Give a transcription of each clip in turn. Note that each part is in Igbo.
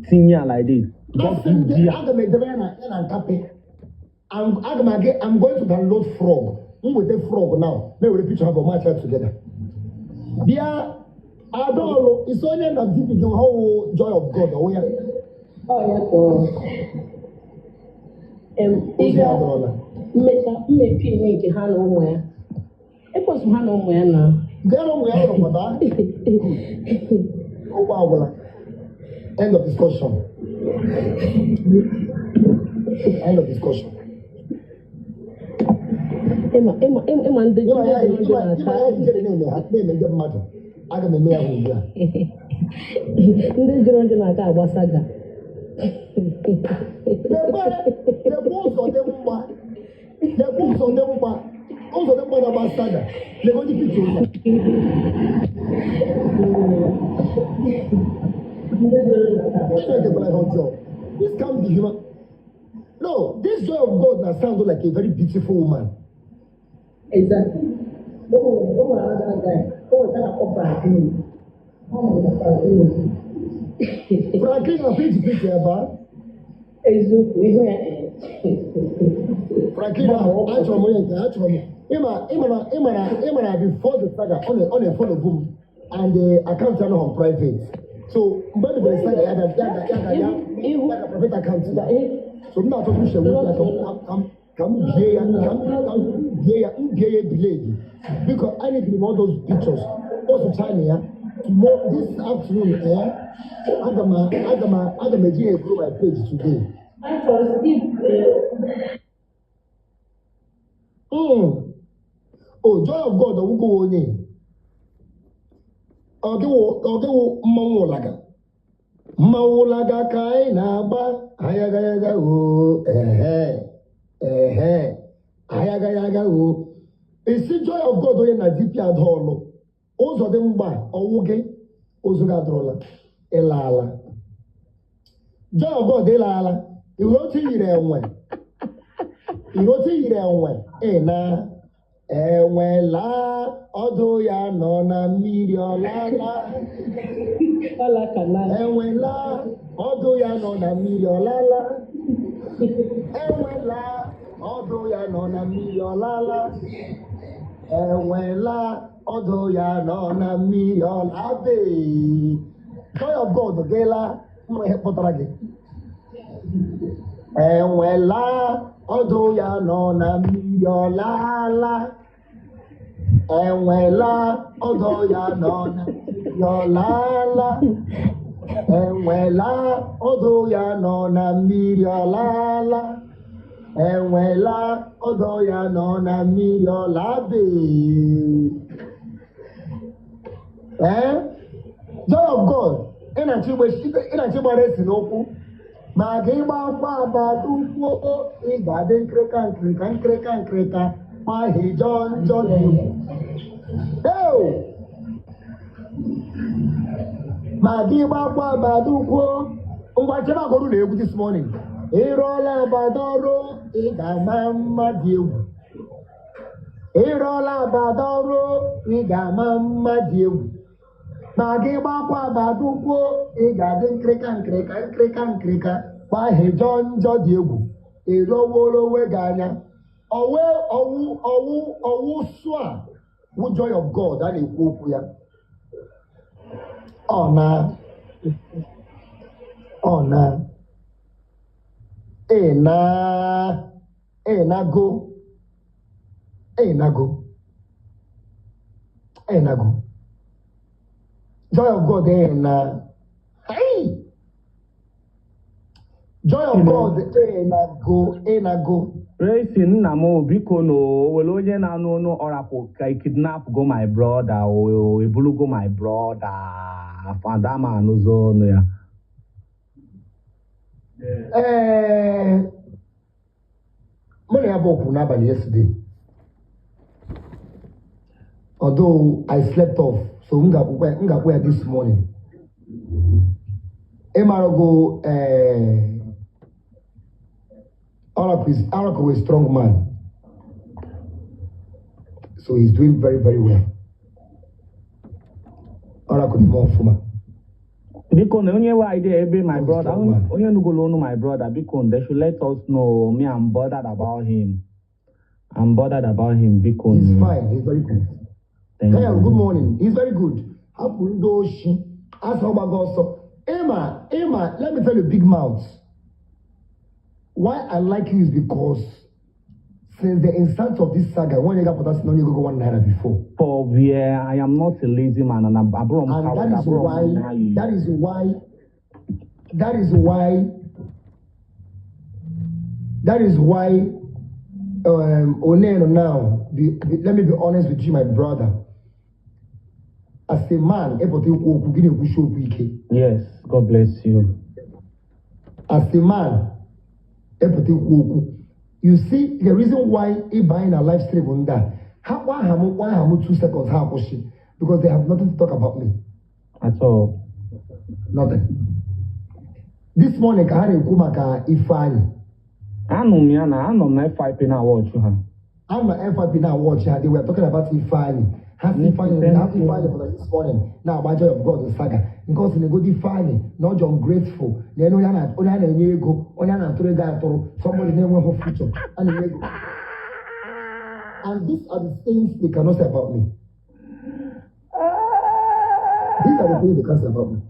Tinye ya like this. Asị m gị, aga m edebe ya na nkapị. Aga m aga. I'm going to download frog. M weta frog now, na-ewere picture ha bụ match ya together. Bịa, Adaọlụ, isi onye na DP gị ha wụ Joy of God, ọwụ ya? Ọ ya ka ọ. Ị Ozi ga ya dọrọla. Mmecha mmepe ihe nke ha na ụmụ ya. Ekwesịrị ha na ụmụ ya na. Nke ya na ụmụ ya nọkwa daa. Ụgbọ agwụla. End of discussion. End of discussion. Ịma ndị Ịma ya ndị ịma ịma ya ijere na-eme ha na-eme ndị mmadụ. Aga m eme ya ugbu a. Ndị jụrụ njọ na-aka agbasaga. Lekwe lekwe ụzọ dị mma. Lekwe ụzọ dị mma. Ụzọ dị mma na-agba saga. Lekwe ndị picture ụzọ. Ndị jụrụ njọ na-aka agbasa. Chineke gwara ha ọjọọ. This can't be human. No, this Joy of God na sound like a very beautiful woman. Exactly. O nwere another guy. O nwere na-akpọ Franklin. Ọ nwere Franklin. Franklin na page picture ebe a. Eziokwu, ihu ya. Franklin ahụ, achọrọ m onye nke achọrọ m ịma na before the saga, ọ na-efollow m and the account ya nọ on private, so mgbe e bidoro saga, ya ga ya ga ya ga ya Ihu ya ga private account ya, so m na-achọ uche ya ka m bie ya ka m bie ya, m bie ya ebiledi biko. I need all those pictures o socha na ya tomorrow, this afternoon. Aga m eji ya eburu my page today. Oh, Joy of God, ọgwụgwọ onye ọgịwụ mmanwụ ụlaga, mmanwụ ụlaga ka anyị na-agba ayagayaga o, ehe ehe, ayagayaga o. Isi Joy of God onye na DP Adaọlụ ụzọ dị mgba ọwụ gị ozu gị adọrọla ịla ala. Joy of God, ịla ala. Iwere otu yiri enwe, iwere otu yiri enwe, ị na enwela ọdụ ya nọ na mmiri ọlala. Ọla kana. Enwela ọdụ ya nọ na mmiri ọlala. Enwela ọdụ ya nọ na mmiri ọlala. Enwela ọdụ ya nọ na mmiri ọlabe. Joy of God, gịla mma ihe kpọtara gị. Enwela ọdụ ya nọ na mmiri ọlala. Enwela ọdụ ya nọ na mmiri ọlala. Enwela ọdụ ya nọ na mmiri ọlala. Enwela ọdụ ya nọ na mmiri ọlabe. Ee, Joy of God, ị na-achọ ịgbara esi n'ụkwụ ma gị gbakwa agbata ụkwụ, ị ga-adị nkịrịka nkịrịka nkịrịka nkịrịka ma hijọ njọ dị egwu. Eo! Ma gị gbakwa agbata ụkwụ, ngwa chebe agọrụ na egwu this morning. Ịrụọla agbada ọrụ, ị ga-ama mma dị egwu. Ịrụọla agbada ọrụ, ị ga-ama mma dị egwu. Ma gị gbakwa agbada ụkwụ, ị ga-adị nkịrịka nkịrịka nkịrịka nkịrịka ma hijọ njọ dị egwu. Ịrọworo onwe gị anya ọwụ ọwụ ọwụ ọwụ sụ a wụ Joy of God a na-ekwu okwu ya. Ọ na ị na ị na-go ị na-go ị na-go. Joy of God, ị na hey! Joy of God, ị na-go, ị na-go. Resi nna m, biko no were onye na-anụ ọnụ Oracle ka i kidnap go my brother o ebulugo my brother fada ma anụzọ ọnụ ya. Ee, mụ na ya bụ okwu n'abalị yesterday, although I slept off, so m ga-akwụ ya this morning. Ịmarago, ee, Oracle is a strong man, so he's doing very, very well. Oracle dị mma ọfụma. Biko na onye nwe idea ebe my Oh, brother, strong man. onye nugolo onu my brother, biko they should let us know. Me, I'm bothered about him. I'm bothered about him, biko. He's fine. He's very good. Thank Hey, you. good morning. He's very good. Hapụ ndị oshi. Asa ọgbago ọsọ. Emma, Emma, let me tell you, big mouth. Why I like you is because since the instance of this saga, when you got put us, no, you go ₦1 before. For where I am not a lazy man and I'm abụrụ m And coward, that is abụrụ m why, onye that is why, that is why, that is why, Oneno now, let me be honest with you, my brother. As a man, epụta ikwu okwu, gị na-ekwuchi okwu ike. Yes, God bless you. As a man, epụta ikwu okwu. You see, the reason why ịbanye na live stream ndị a, ha kpọọ aha m, kpọọ aha m 2 seconds, ha akwụsị, because they have nothing to talk about me. At all. Nothing. This morning ka ha na-ekwu maka Ifeanyị. Anụ m ya na anọ m na FYP na watch ha. I'm na FYP now watch ha. They were talking about Ifeanyị. Ha si Ifeanyị, ha si Ifeanyị pụtara this morning na-agba Joy of God saga. Nke ọ sị na egodi Ifeanyị na ọ dị ungrateful na onye a na-enye ego, onye a na-atụrụ ego atụrụ, somebody na-enweghị future, a na-enye ego. And these are the things they cannot say about me. These are the things they can't say about me.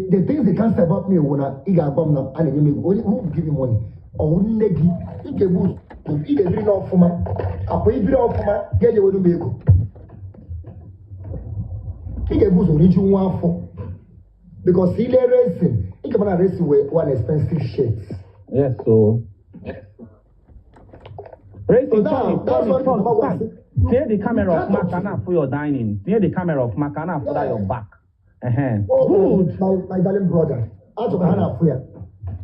The things they can't say about me wụ na ị ga-agwa m na a na-enye m ego. Onye who will give you money? Ọ nne gị, ị ga-ebu ụzọ, ị ga-ebiri n'ọfụma. Akwa ibiri ọfụma ga-enyewelu m ego. Ị ga-ebu ụzọ riju nwa afọ. Because ile racing, ị ga-ama na racing were one expensive shit. Yes, so. Racing, So now, turn it, that's turn what it, turn number one it. say. Tinye the camera You of can't talk maka to na for your dining. Tinye the camera of maka na for that your back. Oh, Good. my darling brother. Achọ ka ha na-afụ ya.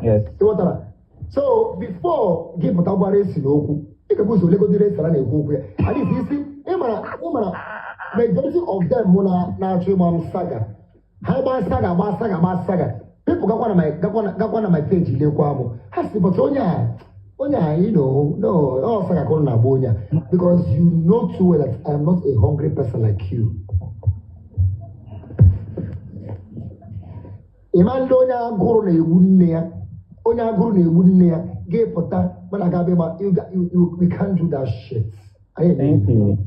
Yes. Ịghọtara? So before gị pụta gwa racing okwu, ị ga-ebu ụzọ legodi racing a na-ekwu okwu ya. At least isi, ịmara majority of them mụ na na-achọ ịgba m saga. Ha gbaa saga, gbaa saga, gbaa saga. People gakwa na my page lekwa mụ. Ha si, but onye a, no, ọ saga ka ọ na-agba onye a. Because you know too well that I am not a hungry person like you. Ịma ndị onye agụrụ na-egbu nne ya, onye agụrụ na-egbu nne ya ga-epụta mana ga-abịa ma we can't do that shit. Anyị eme. Thank you.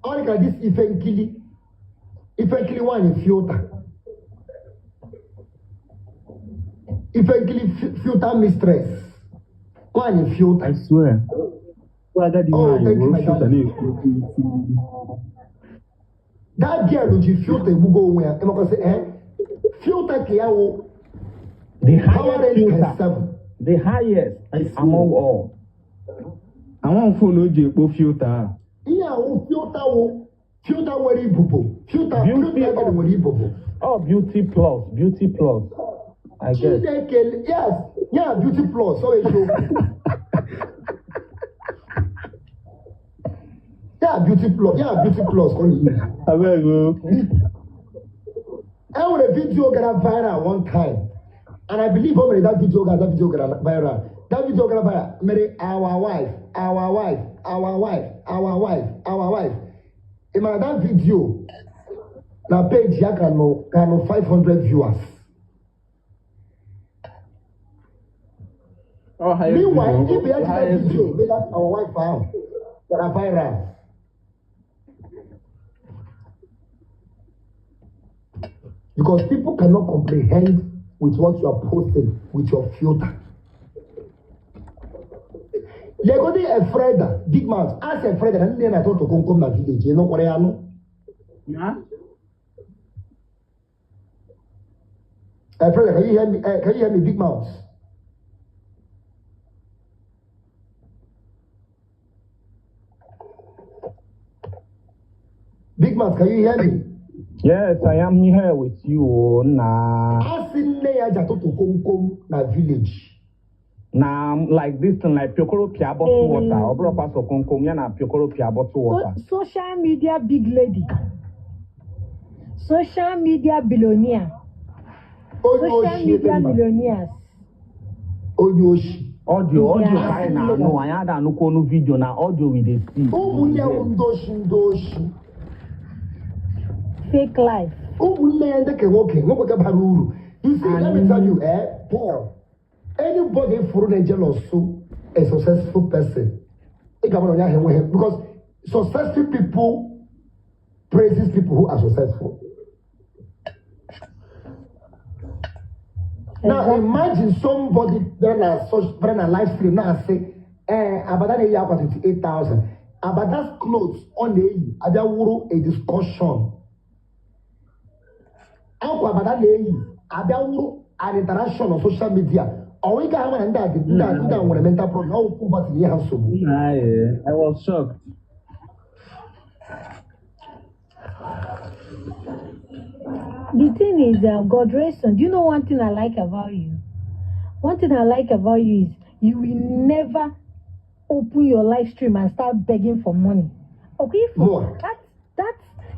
Ọ dị ka this ife nkili nwaanyị filter, ife nkili filter mistress nwaanyị filter. I swear. Agadi Oh, nwaanyị thank you, were my filter darling. na-ekwu okwu isi. That girl ji filter egbugo onwe ya. Ịmakwasị filter ka ya wụ The power highest range filter. times seven. The highest I swear. among all. Àwọn phone o ji ekpo filter a. Ihe awụ filter, wụ filter nwere ibubo, filter Beauty filter of- nwere ibubo. Oh, beauty plus, beauty plus. I guess. Chineke, yes, ya beauty plus, ọ eziokwu, ya beauty plus, ya beauty plus ka ọ na-eyi. Abeg o. E nwere video gara viral one time, and I believe o mere that video gara viral, that video gara viral mere our wife, our wife, our wife, our wife, our wife. Ị mara that video na page ya ka nọ 500 viewers. Ọ highest Meanwhile, video. ibe ya ji that Highest video mee that our wife ahụ gara viral. Because people cannot comprehend with what you are posting with your filter. Legodi Efreda, big mouth, ask Efreda na nne na-atụ komkom na village, ị nụkwara ya anụ? Na? Efreda, can you hear me? Can you hear me, big mouth? Big mouth, can you hear me? Yes, I am here with you. Na Asị nne ya ji atụtụ komkom na village. Na like this thing, like piokoro pia bottle water. Ọ bụrụkwa sọ komkom ya na piokoro pia bottle water. Social media big lady, social media billionaire, Onye social oshi media ebe mma. millionaires. Onye oshi. Audio, audio Yeah. ka anyị na-anụ, anyị ada anụkwa ọnụ video, na audio we dey see. Ụmụnne wụ ndị oshi, ndị oshi. Fake life. Ụmụnne ya ndị ke nwoke nwoke ka bara uru. You see, let me tell you, Paul, anybody fụrụ na jealous a successful person, ị ga-ama na onye ahụ enweghị, because successful people praises people who are successful. Now imagine somebody bịara na such bịara na live stream na-asị, ee, Abada na-eyi akwa 28,000. Abada's clothes ọ na-eyi abịa wụrụ a discussion. Akwa Abada na-eyi abịa wụrụ an interaction on social media. Ọ ị gaghị ama na ndị a ndị a nwere mental problem, ọ wụ poverty na ihe ha nsogbu. Nah, yeah. I was shocked. The thing is, God Rayson, do you know one thing I like about you? One thing I like about you is you will never open your live stream and start begging for money. Okay, for More.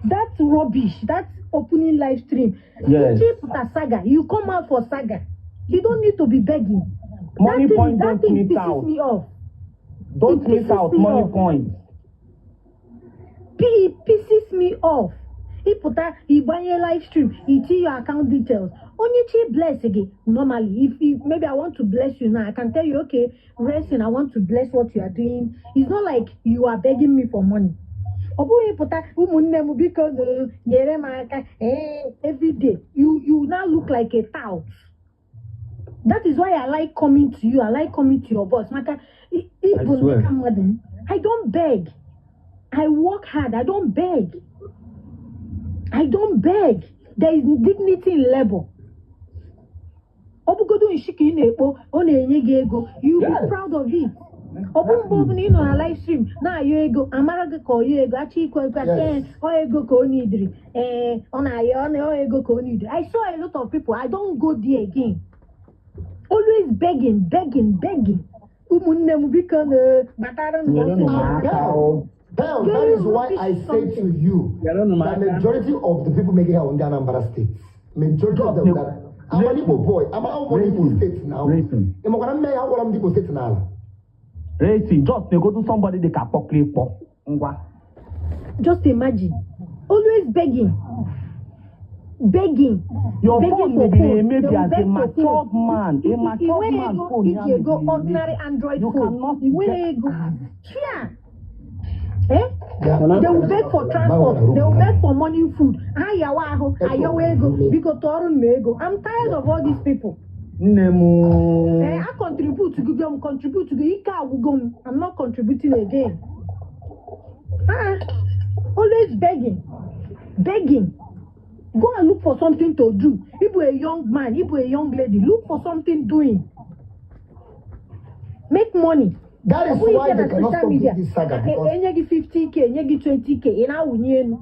that's rubbish. That's opening live stream. Yes. You put a saga. You come out for saga. You don't need to be begging. Money that thing, point that don't thing miss pisses out. me off. Don't It miss pisses out me money off. point. It pisses me off. Ịpụta ịgbanye live stream, iti your account details. Onye chi bless gị normally, if maybe I want to bless you now, I can tell you, okay, Rayson, I want to bless what you are doing. It's not like you are begging me for money. Ọ bụghị pụta ụmụnne m biko nụ, nyere m aka, every day. You now look like a tout. That is why I like coming to you. I like coming to your boss. Maka I ịbụ swear. nneka mmadụ m. I don't beg. I work hard. I don't beg. I don't beg. There is dignity in labor. Ọ bụgodu nshi ka ị na-ekpo, ọ na-enye gị ego. You be Yes. proud of it. Ọ bụ mgbe ọbụla ị nọ na live stream na-ayọ ego, amara gị ka ọ yọọ ego, achọ ikwe ekwe, asị, Yes. "Ee, ọ ego ka ọ nidiri. Ee, ọ na-ayọ, ọ na ọ ego ka ọ nidiri." I saw a lot of people. I don't go there again. Always begging, begging, begging. Ụmụnne m biko na gbatara m Nyere m ọsọ. aka o. Now, that Very is why I rubbish say to something. you Nyere m that aka. majority of the people making here on the Anambra State, majority of them that I'm an Igbo boy, I'm an Igbo state now. Racing. Ị makwara mme ya agwara m ndị Igbo state n'ala. Racing, just negodu somebody dị ka kpọkịrịkpọ. Ngwa. Just imagine. Always begging. Begging. Your Begging phone for mebiri phone. emebi They will as a beg for matured phone. man. A I matured nweghị man ego phone ya iji ego mebiri ordinary emebi. Android You phone. cannot I nweghị get ego. Chia. Eh? Yeah. They will beg for transport. They will beg for morning food. Ha yawa ahụ, ayawa ego. Biko tọọrọ m ego. I'm tired of all these people. Nne m. Eh, I contribute to go contribute to ike agwụgo m. I'm not contributing again. Ah, always begging, begging. Go and look for something to do. If you're a young man, if you're a young lady, look for something doing. Make money. That Ọ is bụghị why ike they na cannot social stop media. this saga because Enye gị 50K, enye gị 20K, ị na-awụnye elu.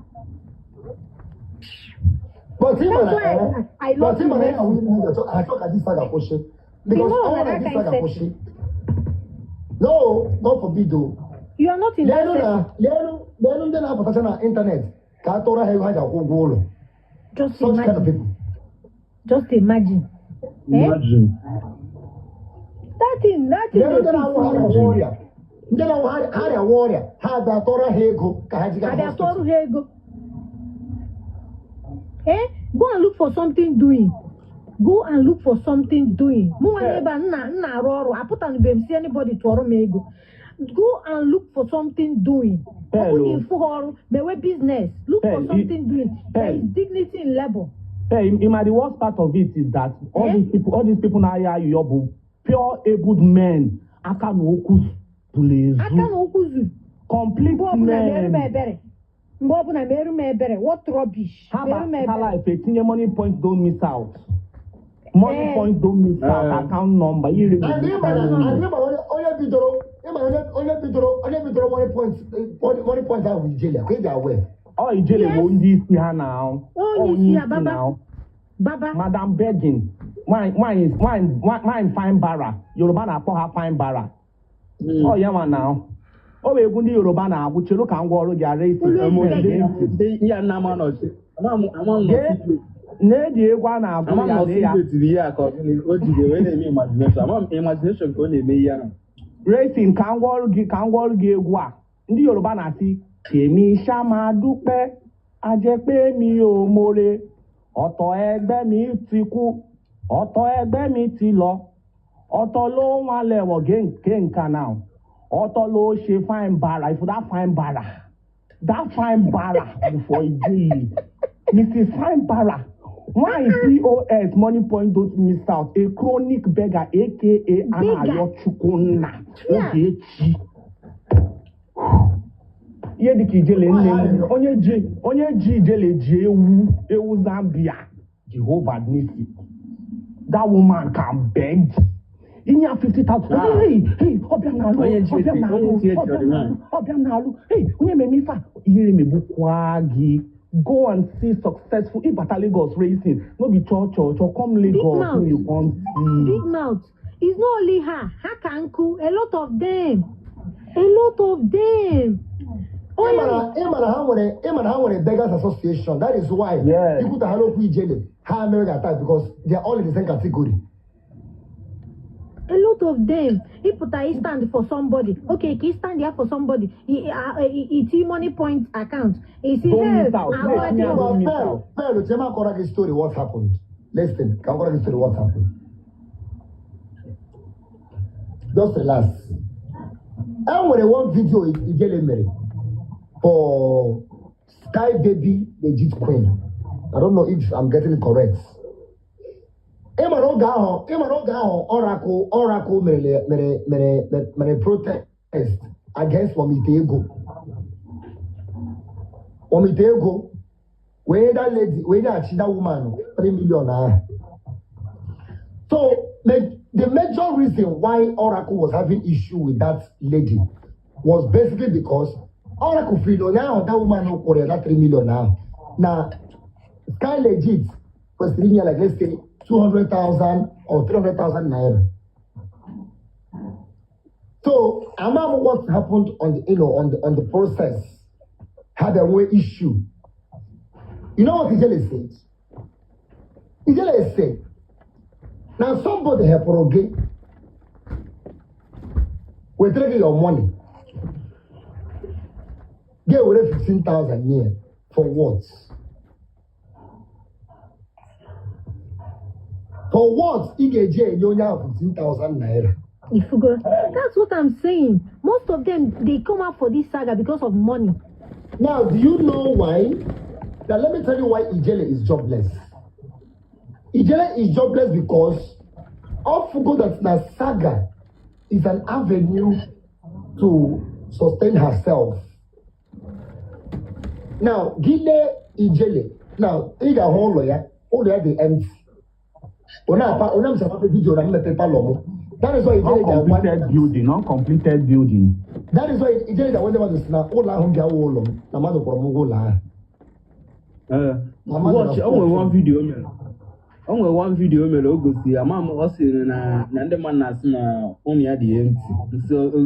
But him That's and why I but love him and I you. I talk at this saga kwụsị. Because You know all that of this kind saga setting. kwụsị. No, God forbid o. You are not in that Leenụ setting. na leenụ leenụ ndị na-apụtacha na ịntanetị ka a tụọrọ ha ego ha ji akwụ ụgwọ ụlọ. Just Such kind of imagine. people. Just imagine. Eh? Imagine. That thing, that thing. Leenụ dey ndị na-anwụ piss ha me arịa off. ọrịa. Ndị na-anwụ ha arịa ọrịa ha abịa tọrọ ha ego ka ha jiga Abịa hospital. tọrọ ha ego. Eh? Go and look for something doing. Go and look for something doing. Mụ nwa n'ebe a nna nna arụ ọrụ apụtanube m si anybody tụọrọ m ego. Go and look for something doing. Ọ bụrụ na Hello. ịfụ ha ọrụ, mewe business. Look for Hey, something doing. There hey. is dignity in labor. Hey, Ima, the worst part of it is that all Eh? these people na-ayọ ayụyọ bụ pure abled men. Aka na okwu zuru Aka na ezu. ụkwụ zuru. Complete Mgbe ọbụla merụ m men. ebere. Mgbe ọbụla merụ m ebere. What rubbish. Ha Merụ m ba ebere. life etinye money point don't miss out. Money Eh. point don't miss out. Eh. Account number. Ire And ị ma na and ị ma na onye bidoro ị ma na onye bidoro money point ahụ Ijele ka ị ga-awe. Ọ Ijele bụ Yes. ndị isi ha na ahụ. Onye isi ya, Baba. Baba. Madam Begging. Nwanyị nwanyị nwanyị fine bara. Yoruba na-akpọ ha fine bara. Ọ ya nwa na ahụ. O wee egwu ndị Yoruba na-agwụ chere ka ngwa ọrụ gị ara isi. Always begging. Ya nna m anọchi. Ama m Gee na-eji egwu a na-agụ ama m ya na na ya. secret bụ ihe a ka ọ gịnị o ji wee na-eme imagination. Ama m imagination ka ọ na-eme ihe ahụ. Racing ka ngwa ọrụ gị ka ngwa ọrụ gị egwu a ndị Yoruba na-asị kèmí ṣá máa dúpẹ́ ajẹ́pé mi ò more Ọ̀tọ̀ ẹgbẹ́ mi ti kú, ọ̀tọ̀ ẹgbẹ́ mi ti lọ, ọ̀tọ̀ ló ń walẹ̀ wọ̀ gé nǹkan náà, ọ̀tọ̀ ló ṣe fine bara. If that fine bara, that fine bara for Ijele, Mrs. Fine Bara, why POS Money Point don't miss out, a chronic beggar, aka Anayo Chukwunna, Ogechi. Ihe dịka Ijele nne m, onye ji Ijele ji ewu ewu Zambia, Jehova nisi. That woman can beg. Inye 50,000. Ah. Hey, hey, ọbịa na-alụ, Onye ji ọbịa na-alụ, onye ji eti ọbịa ọdịnala. na-alụ, ọbịa na-alụ. Hey, onye mere ife a, ihere megbukwa gị. Go and see successful ịbata Lagos racing. No be cho cho cho, come Lagos mouth. make you come see. Big mouth. It's not only her. Ha ka nkụ. A lot of them. A lot of them. Ị mara ị mara ha nwere ị mara ha nwere beggars association. That is why ikwuta ha n'okwu Ijele, ha mere attack, because they are all in the same category. A lot of them. Ịpụta, I stand for somebody. Okay, ka ị stand there for somebody. I money point account. Isi Don't hey, miss out. ahụ Let me adịghị. don't miss Pearl, out. Pearl, chema akọrọ gị story what happened. Listen, ka m kọrọ gị story what happened. Just relax. E nwere one video Ijele mere for Sky Baby Legit Queen. I don't know if I'm getting it correct. Ị mara oge ahụ, ị mara oge ahụ Oracle mere protest against Wamite Ego. Wamite Ego wee that lady wee nyeghachi that woman 3 million ahụ. So the major reason why Oracle was having issue with that lady was basically because Oracle feel onye ahụ, that woman kwụrụ ya that 3 million ahụ, na Sky Legit kwesịrị inye, like, let's say 200,000 or 300,000 naira. So ama m what happened on the you know on the on the process had a way issue. You know what Ijele said? Ijele said, now somebody helpụrụ gị wetara gị your money, gị were 15,000 nye for what? For what ị ga-eji enye onye ahụ 15,000 naira? Ifugo. That's what I'm saying. Most of them, they come out for this saga because of money. Now, do you know why? Now, let me tell you why Ijele is jobless. Ijele is jobless because Ofugo that na saga is an avenue to sustain herself. Now, Gile Ijele, now, ị ga-ahụ ụlọ ya, ụlọ ya dị empty. Onye apa, onye m sị video na mmepe palọ m. That is why Ijele ga-agwa Uncompleted building, uncompleted building. That is why Ijele ga-agwa ndị mmadụ sị na ụlọ ahụ ga-awụ ụlọ m, na mmadụ kwụrụ m ụgwọ ụlọ ahụ. Ee, Na mmadụ watch, na o nwere one video o mere. O nwere one video o mere o gosi ama m, ọ sịrị na ndị mmadụ na-asị na ụlọ ya dị empty.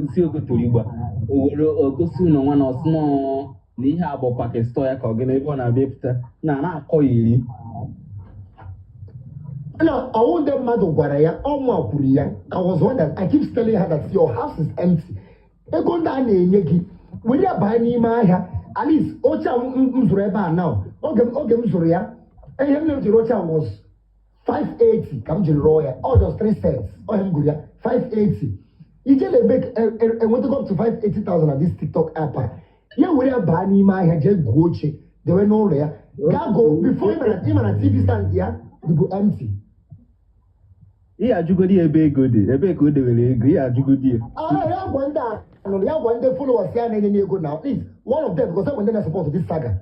Nsi ogotere igba. O were o gosi ụlọ nwa na ọ sị na ihe a bụ Pakistan ya ka ọ gị na ebe ọ na-abịa pụta na na-akọ ya iri. Na ọwụ ndị mmadụ gwara ya, ọmụ kwuru ya. I was wondering, I keep telling her that your house is empty. Ego ndị a na-enye gị, were ya baa n'ime ahịa. At least oche a m zụrụ ebe a now, oge m zụrụ ya, ihe m jiri oche a was 580 ka m jiri rụọ ya. All just three sets. Ọ ihe m gụrụ ya 580. Ije na-eme enwetago up to 580,000 na this TikTok app a. Ya were ya baa n'ime ahịa, jee gụọ oche dewe n'ụlọ ya. Gaa go before ị mara TV stand ya dịbụ empty. Ihe ajụgodi ya ebe ego dị, ebe ka o dewere ego, ihe ajụgodi ya. Ah, ya gwa ndị a nụrụ ya, gwa ndị followers ya na-enye ya ego na at least one of them, because ndị na-support this saga.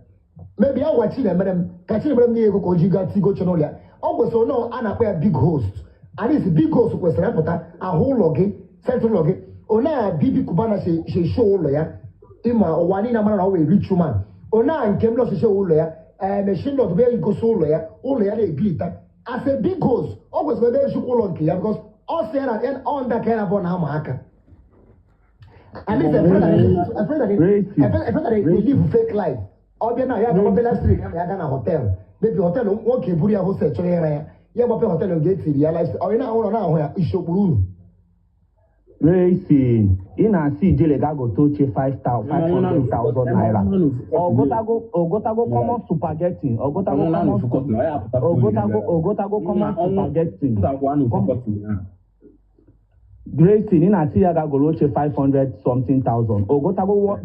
Maybe ya gwa Chinemere m ka Chinemere m nye ego ka o ji gaa tigo oche n'ụlọ ya. Ọ kwesịrị nọ a na-akpọ ya big host. At least big host kwesịrị ịpụta ahụ ụlọ gị, set ụlọ gị. Onye a Bibi Kubana si show ụlọ ya, ịma ụwa niile mara na ọ wee rich woman. Onye a nke m lọ si show ụlọ ya, ee, machine lot bụ egosi ụlọ ya, ụlọ ya na-eglita. As a big host, ọ kwesịrị ebe echukwa ụlọ nke ya, because ọ sị ya na ọ ndị aka ya abụọ na-ama aka. At least Racist. a friend that they live fake life. Ọ bịa na ya gbape live stream ya, ya gaa na hotel. Maybe hotel nwoke buru ya hostel chọrọ ịra ya. Ya gbape hotel nke etiri ya live stream. Ọ ị na-ahụ ụlọ na-ahụ ya isi okpuru unu. Racing, ị na-asị Ijele ga gote oche 500,000 naira. Ogotago common spaghetti. Ogotago common, ogotago common spaghetti. Racing, ị na-asị ya ga goro oche 500 something thousand. Ogotago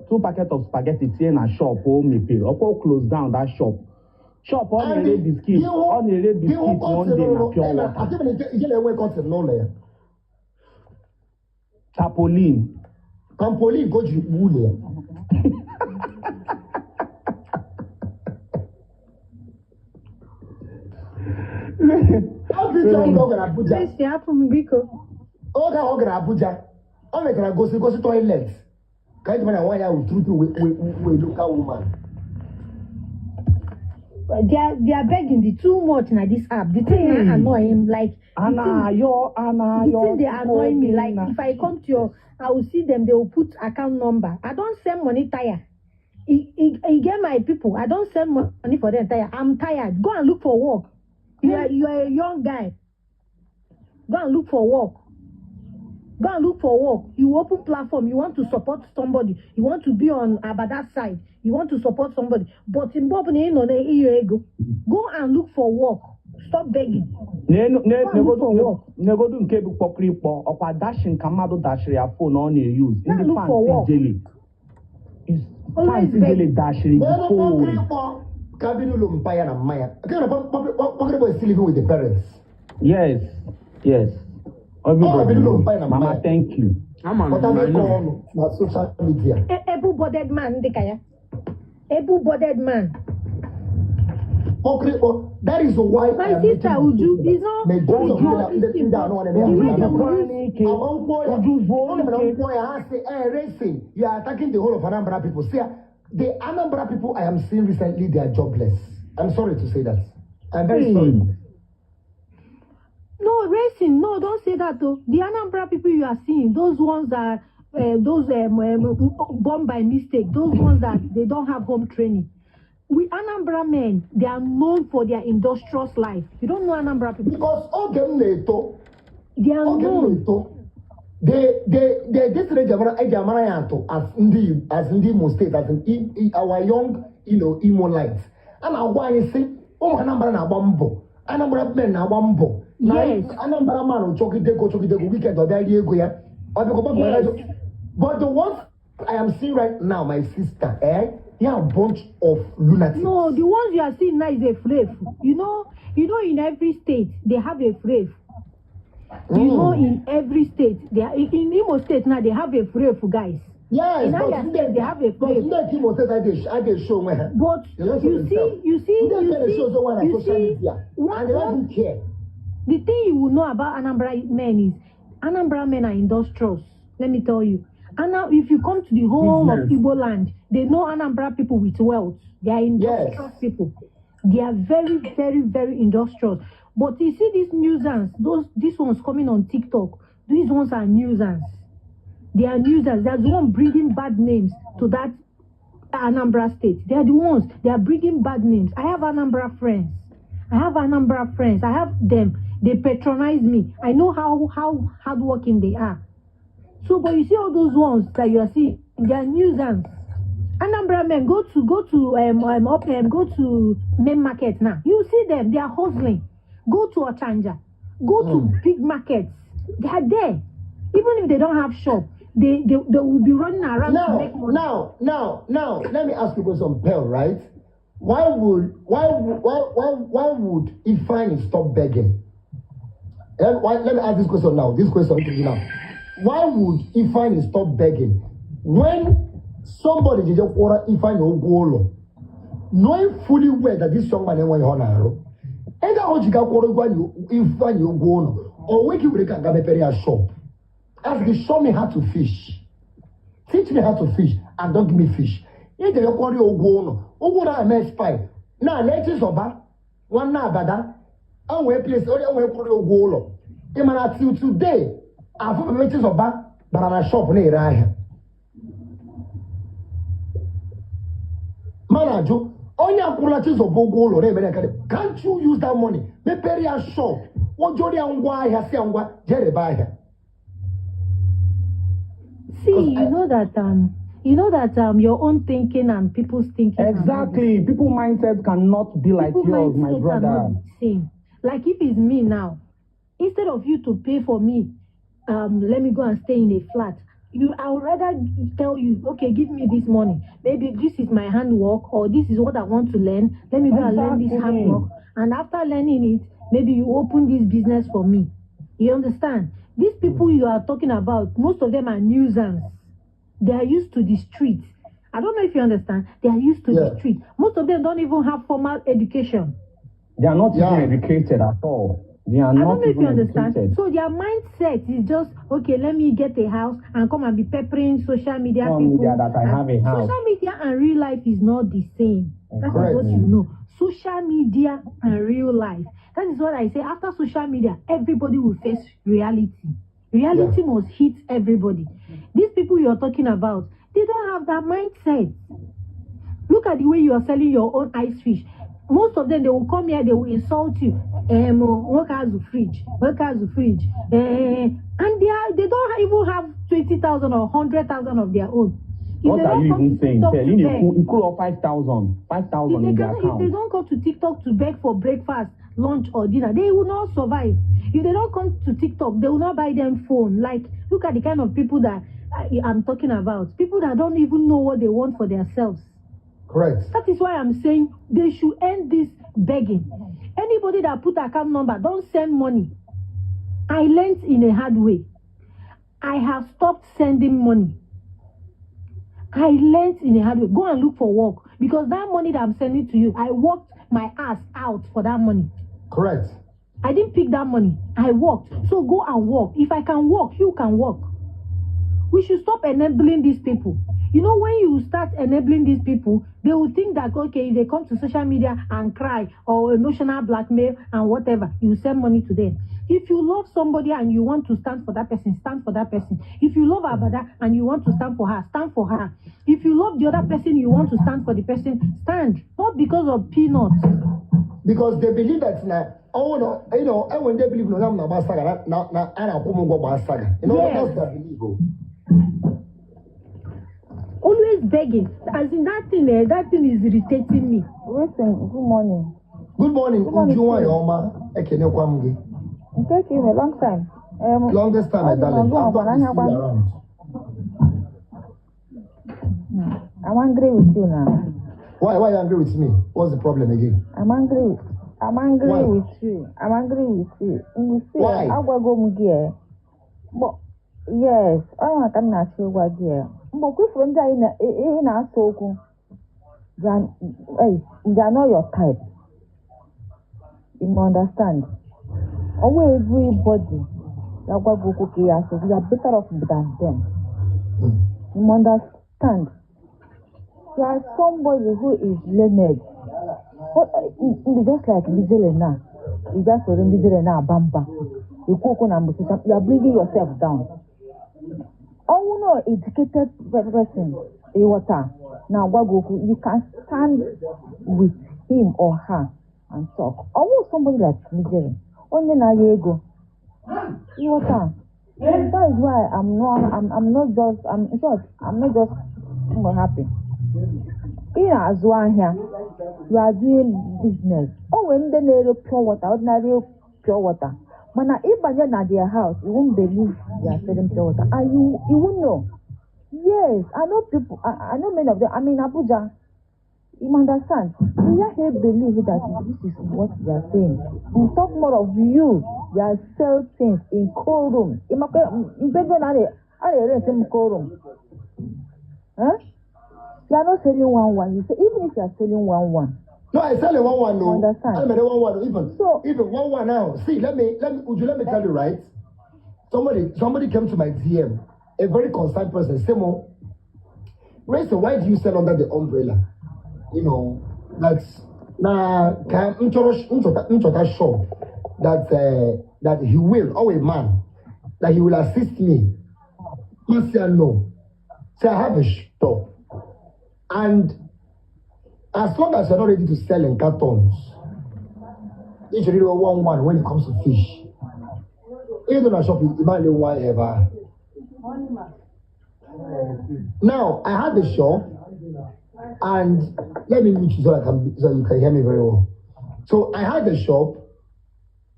two packet of spaghetti tinye na shop o mepere. Ọkwa close down that shop. Shop ọ na-ere biscuit, ọ na-ere biscuit one day na pure water. Asị Ijele enwe curtain n'ụlọ ya. Tarpaulin. Tarpaulin ka o jiri kpuo ụlọ ya. That video oge ọ gara Abuja, Tracy, hapụ m biko. Oge ahụ ọ gara Abuja, o mechara gosi toilet ka eji mara nwaanyị ahụ true true we local woman. They are begging the too much na this app. The thing na annoy him like A the thing, na-ayọ, a the na-ayọ. thing dey annoy me. Like Obinna. if I come to your, I will see them. They will put account number. I don send money tire. E get my people. I don send money for them tire. I'm tired. Go and look for work. You are a young guy. Go and look for work. Go and look for work. You open platform. You want to support somebody. You want to be on Abada side. You want to support somebody. But in ọbụla ị nọ na-iyo ego, go and look for work. Stop begging. Go and look for work. Negodu nke bụ kpọkịrịkpọ ọkwa dashing ka mmadụ dashiri ya phone ọ na-eyuz. Go and Ndị look for fans work. Ijele, Always fans Ijele begging. dashiri the N'elu phone. kpọkịrịkpọ ka bi n'ụlọ mpa ya na mma ya. Nke na kpọkịrịkpọ is still living with the parents. Yes. Ọ Everybody bi n'ụlọ know. mpa ya na mma Mama, ya. thank you. Ama m. Pụta I n'ịkọ know. ọnụ na social media. Able-bodied man dịka ya. Able-bodied man. Kpọkịrịkpọ, that is why I My am sister making Uju this is not majority of Uju ndị this thing, ndị anụ but na-eme the way ya. they will use Ike. Agbamkwọ ya. Uju zuo Ọ mere ike. nkwọ ya, ha sị, eh, racing, you are attacking the whole of Anambra people. See, the Anambra people I am seeing recently, they are jobless. I'm sorry to say that. I'm very sorry. No, racing. No, don't say that though. The Anambra people you are seeing, those ones that those born by mistake, those ones that they don't have home training. We Anambra men, they are known for their industrious life. You don't know Anambra people. Because oge m na-eto, They are oge m known. na-eto, they this eji amara ya atụ as ndị Imo State, as in our young Imo lights. A na-agwa anyị sị ụmụ Anambra na-agba mbọ, Anambra men na-agba mbọ na Anambra man chọgide ego, chọgide ego, weekend ọ bịa rie ego ya, ọ bịakwa gbapụ ya. But the ones I am seeing right now, my sister, eh, they are a bunch of lunatics. No, the ones you are seeing now is a slave. You know, in every state they have a slave. You know, in every state, they are, in Imo State now they have a slave, guys. Yes, In but Abia State they have a but slave. ndị nke Imo State adịghị show onwe ha. But They don't show you see, themselves. you see, Ndị nke you na-show see, onwe ha na you social see, media one, and they don't one, even care. the thing you will know about Anambra men is Anambra men are industrious. Let me tell you. And now, if you come to the whole of Business. Igbo land, they know Anambra people with wealth. They are industrious people. They are very, very, very industrious. But you see these nuisance, those these ones coming on TikTok, these ones are nuisance. They are nuisance. There's one bringing bad names to that Anambra State. They are the ones, they are bringing bad names. I have Anambra friends. I have Anambra friends. I have them. They patronize me. I know how hardworking they are. So, but you see all those ones that you are seeing, they are nuisance. Anambra men, go to up go to main market now. You see them, they are hustling. Go to Ochanja, go to big markets. They are there. Even if they don't have shop, they will be running around to Now, make money. now, let me ask you a question, Pearl, right? Why would Ifeanyi stop begging? Let me ask this question now. This question to you now. Why would Ifeanyi stop begging when somebody jeje kwụọrọ Ifeanyi ụgwọ ụlọ, knowing fully well that this young man enweghị ihe ọ na-arụ? Ego ahụ ji ga kwụọrọ Ifeanyi ụgwọ ụlọ, o nweghị were ka nga mepere ya shop. Ask gị, "Show me how to fish. Teach me how to fish and don't give me fish." Ị jere kwụọrọ ya ụgwọ ụlọ, ụgwọ ụlọ ahụ expire. Na na-echezọba nwanne abada enwee place onye nwee kwụrụ ya ụgwọ ụlọ. Ị mara till today, afọ ebe Chizọba bara na shop na-ere ahịa. Mana ajụ onye akwụrụla Chizọba ụgwọ ụlọ na-emere nke, can't you use that money mepere ya shop, wojoro ya ngwa ahịa, si ya ngwa jee rebe ahịa? See, 'Cause you know that you know that your own thinking and people's thinking are not the Exactly. People mindset cannot be like people yours, my mindset are brother. not the same. Like if it's me now, instead of you to pay for me, let me go and stay in a flat. I would rather tell you, okay, give me this money. Maybe this is my handwork, or this is what I want to learn. Let me go and learn this Exactly. handwork. And after learning it, maybe you open this business for me. You understand? These people you are talking about, most of them are nuisance. They are used to the street. I don't know if you understand. They are used to the street. Most of them don't even have formal education. They are not even educated at all. They are I don't not know if even you understand. educated. So their mindset is just, okay, let me get a house and come and be peppering social media Social people. media that I And have a house. Social media and real life is not the same. That is what Correct. you know. Social media and real life. That is what I say. After social media, everybody will face reality. Reality must hit everybody. These people you're talking about, they don't have that mindset. Look at the way you are selling your own ice fish. Most of them, they will come here, they will insult you. Nwoke azụ fridge, nwoke azụ fridge. And they don't even have 20,000 or 100,000 of their own. If What they are don't you come even to saying? TikTok Tell to you beg, you 5,000, 5,000 if they in their cannot, if they account. don't come to TikTok to beg for breakfast, lunch, or dinner, they will not survive. If they don't come to TikTok, they will not buy them phone. Like, look at the kind of people that I'm talking about. People that don't even know what they want for themselves. Correct. That is why I'm saying they should end this begging. Anybody that put account number, don't send money. I learned in a hard way. I have stopped sending money. I learned in a hard way. Go and look for work, because that money that I'm sending to you, I worked my ass out for that money. Correct. I didn't pick that money. I worked. So go and work. If I can work, you can work. We should stop enabling these people. You know, when you start enabling these people, they will think that, okay, if they come to social media and cry or emotional blackmail and whatever, you send money to them. If you love somebody and you want to stand for that person, stand for that person. If you love Abada and you want to stand for her, stand for her. If you love the other person, you want to stand for the person, stand. Not because of peanuts. Because they believe that now, oh no, you know, and when they believe no, I'm not saga, na na ana kumungo saga. You know, Yes. that's their belief. Oh. Always begging. As in that thing, that thing is irritating me. Listen, good morning. Good morning, Good morning, Uju sir. Nwanyị Ekenekwa m gị. Nke ka ime long time. Longest time, my ọ dị darling. na I'm ọgụ glad to see you ọgbara around. I'm angry with you now. Why are you angry with me? What's the problem again? I'm angry Why? with you. I'm angry with you. You see, Why? agwago m gị eh. Yes, ọ ya ka m na-achọ ịgwa gị eh. Mgbe kwefuru ndị anyị na ị na-asa okwu, they are not your type. You understand? Ọnwa everybody ga-agwa gị okwu ka ị asị, you are better off than them. You understand? You are somebody who is learned. Just like Ndizele now. You just soro Ndizele na-aba mba. Ikwu okwu na mbụ, you are bringing yourself down. Ọnwụ no educated person ịghọta na-agwa gị okwu, you can stand with him or her and talk. Ọnwụ somebody like Ndizele, onye na-aya ego. Ịghọta? That is why I'm not just, I'm, in short, I'm not just happy. Ị na-azụ ahịa, you are doing business. O nwere ndị na-ere pure water, ordinary pure water. Mana ịbanye na their house, you won't believe they are selling pure water. And you won't know. Yes, I know people, I know many of them. I'm in Abuja. You understand? You have believe that this is what they are saying. We talk more of you. They are sell things in cold room. I rent in cold room. Huh? You are not selling 1-1. You say even if you are selling 1-1. No, I sell a 1-1. No, Understand? I'm a 1-1. Even So- even 1-1 now. See, let me would you let me tell you, right? Somebody came to my DM, a very concerned person. Semo, Rachel, why do you sell under the umbrella? You know, that's na nchota shop that that he will, oh a man, that he will assist me. He said no. Say I have a shop, and as long as you're not ready to sell in cartons, you should do 1-1 when it comes to fish. Even though shop, you might one ever. Now, I had the shop, and let me mute you so you can hear me very well. So I had the shop,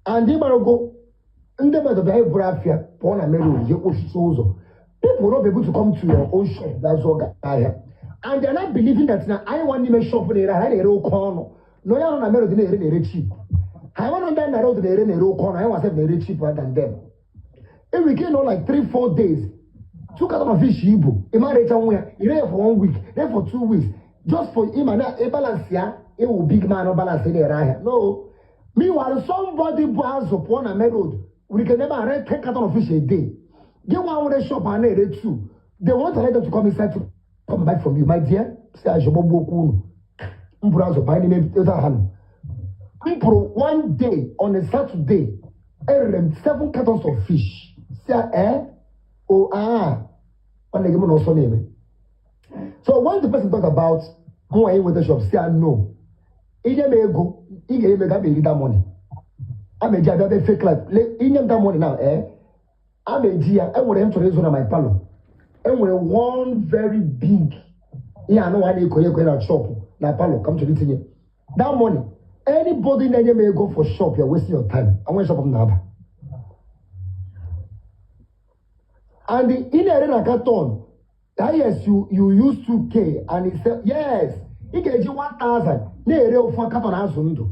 and ịgbarago ndị mmadụ bịa eburu afịa pụọ na main road jee kpochichi ụzọ. People will not be able to come to your own shop bịa zụọ gị ahịa. And they are not believing that na anyị nwa n'ime shop na-ere ahịa na-ere oke ọnụ na onye ahụ na main road na-ere na-ere cheap. Ha nwa ndị na road na-ere na-ere oke ọnụ, anyị nwa sef na-ere cheap than them. Enwere ike nọ like 3-4 days, two carton of fish ibu ịma recha nwa ya, ire ya for one week, re for 2 weeks, just for ịma na ịbalance ya ịwụ big man balance na-ere ahịa. No, meanwhile, somebody bụ azụ pụọ na main road nwere ike never rent 10 carton of fish a day. Gị nwa nwere shop a na-ere two, they want to let them to come inside to come buy from you. My dear, si azụgbogbo okwu unu m bụrụ azụ banye n'ime ebe ha nọ. M pụrụ one day on a Saturday, erere m seven cartons of fish. Si eh o ah, nwanne gị mụ na ọsọ na-eme. So when the person talk about mụ inweta shop, si no, inye m ego ị ga-enye m ego, a ma eri that money, a ma eji abịa bịa fake life. Inye m that money now, eh, a ma eji ya enwere m chọrọ ịzụ na my parlour. Enwere one very big ihe anụ a na-ekonye ekonye na shop na parlour ka m chọrọ itinye that money. Anybody na-enye m ego for shop, you're wasting your time. Enweghị shop m na-aba. And ị na-ere na carton, that yes, you use 2K and he said yes, ị ga-eji 1000 na-ere ofu carton azụ ndụ,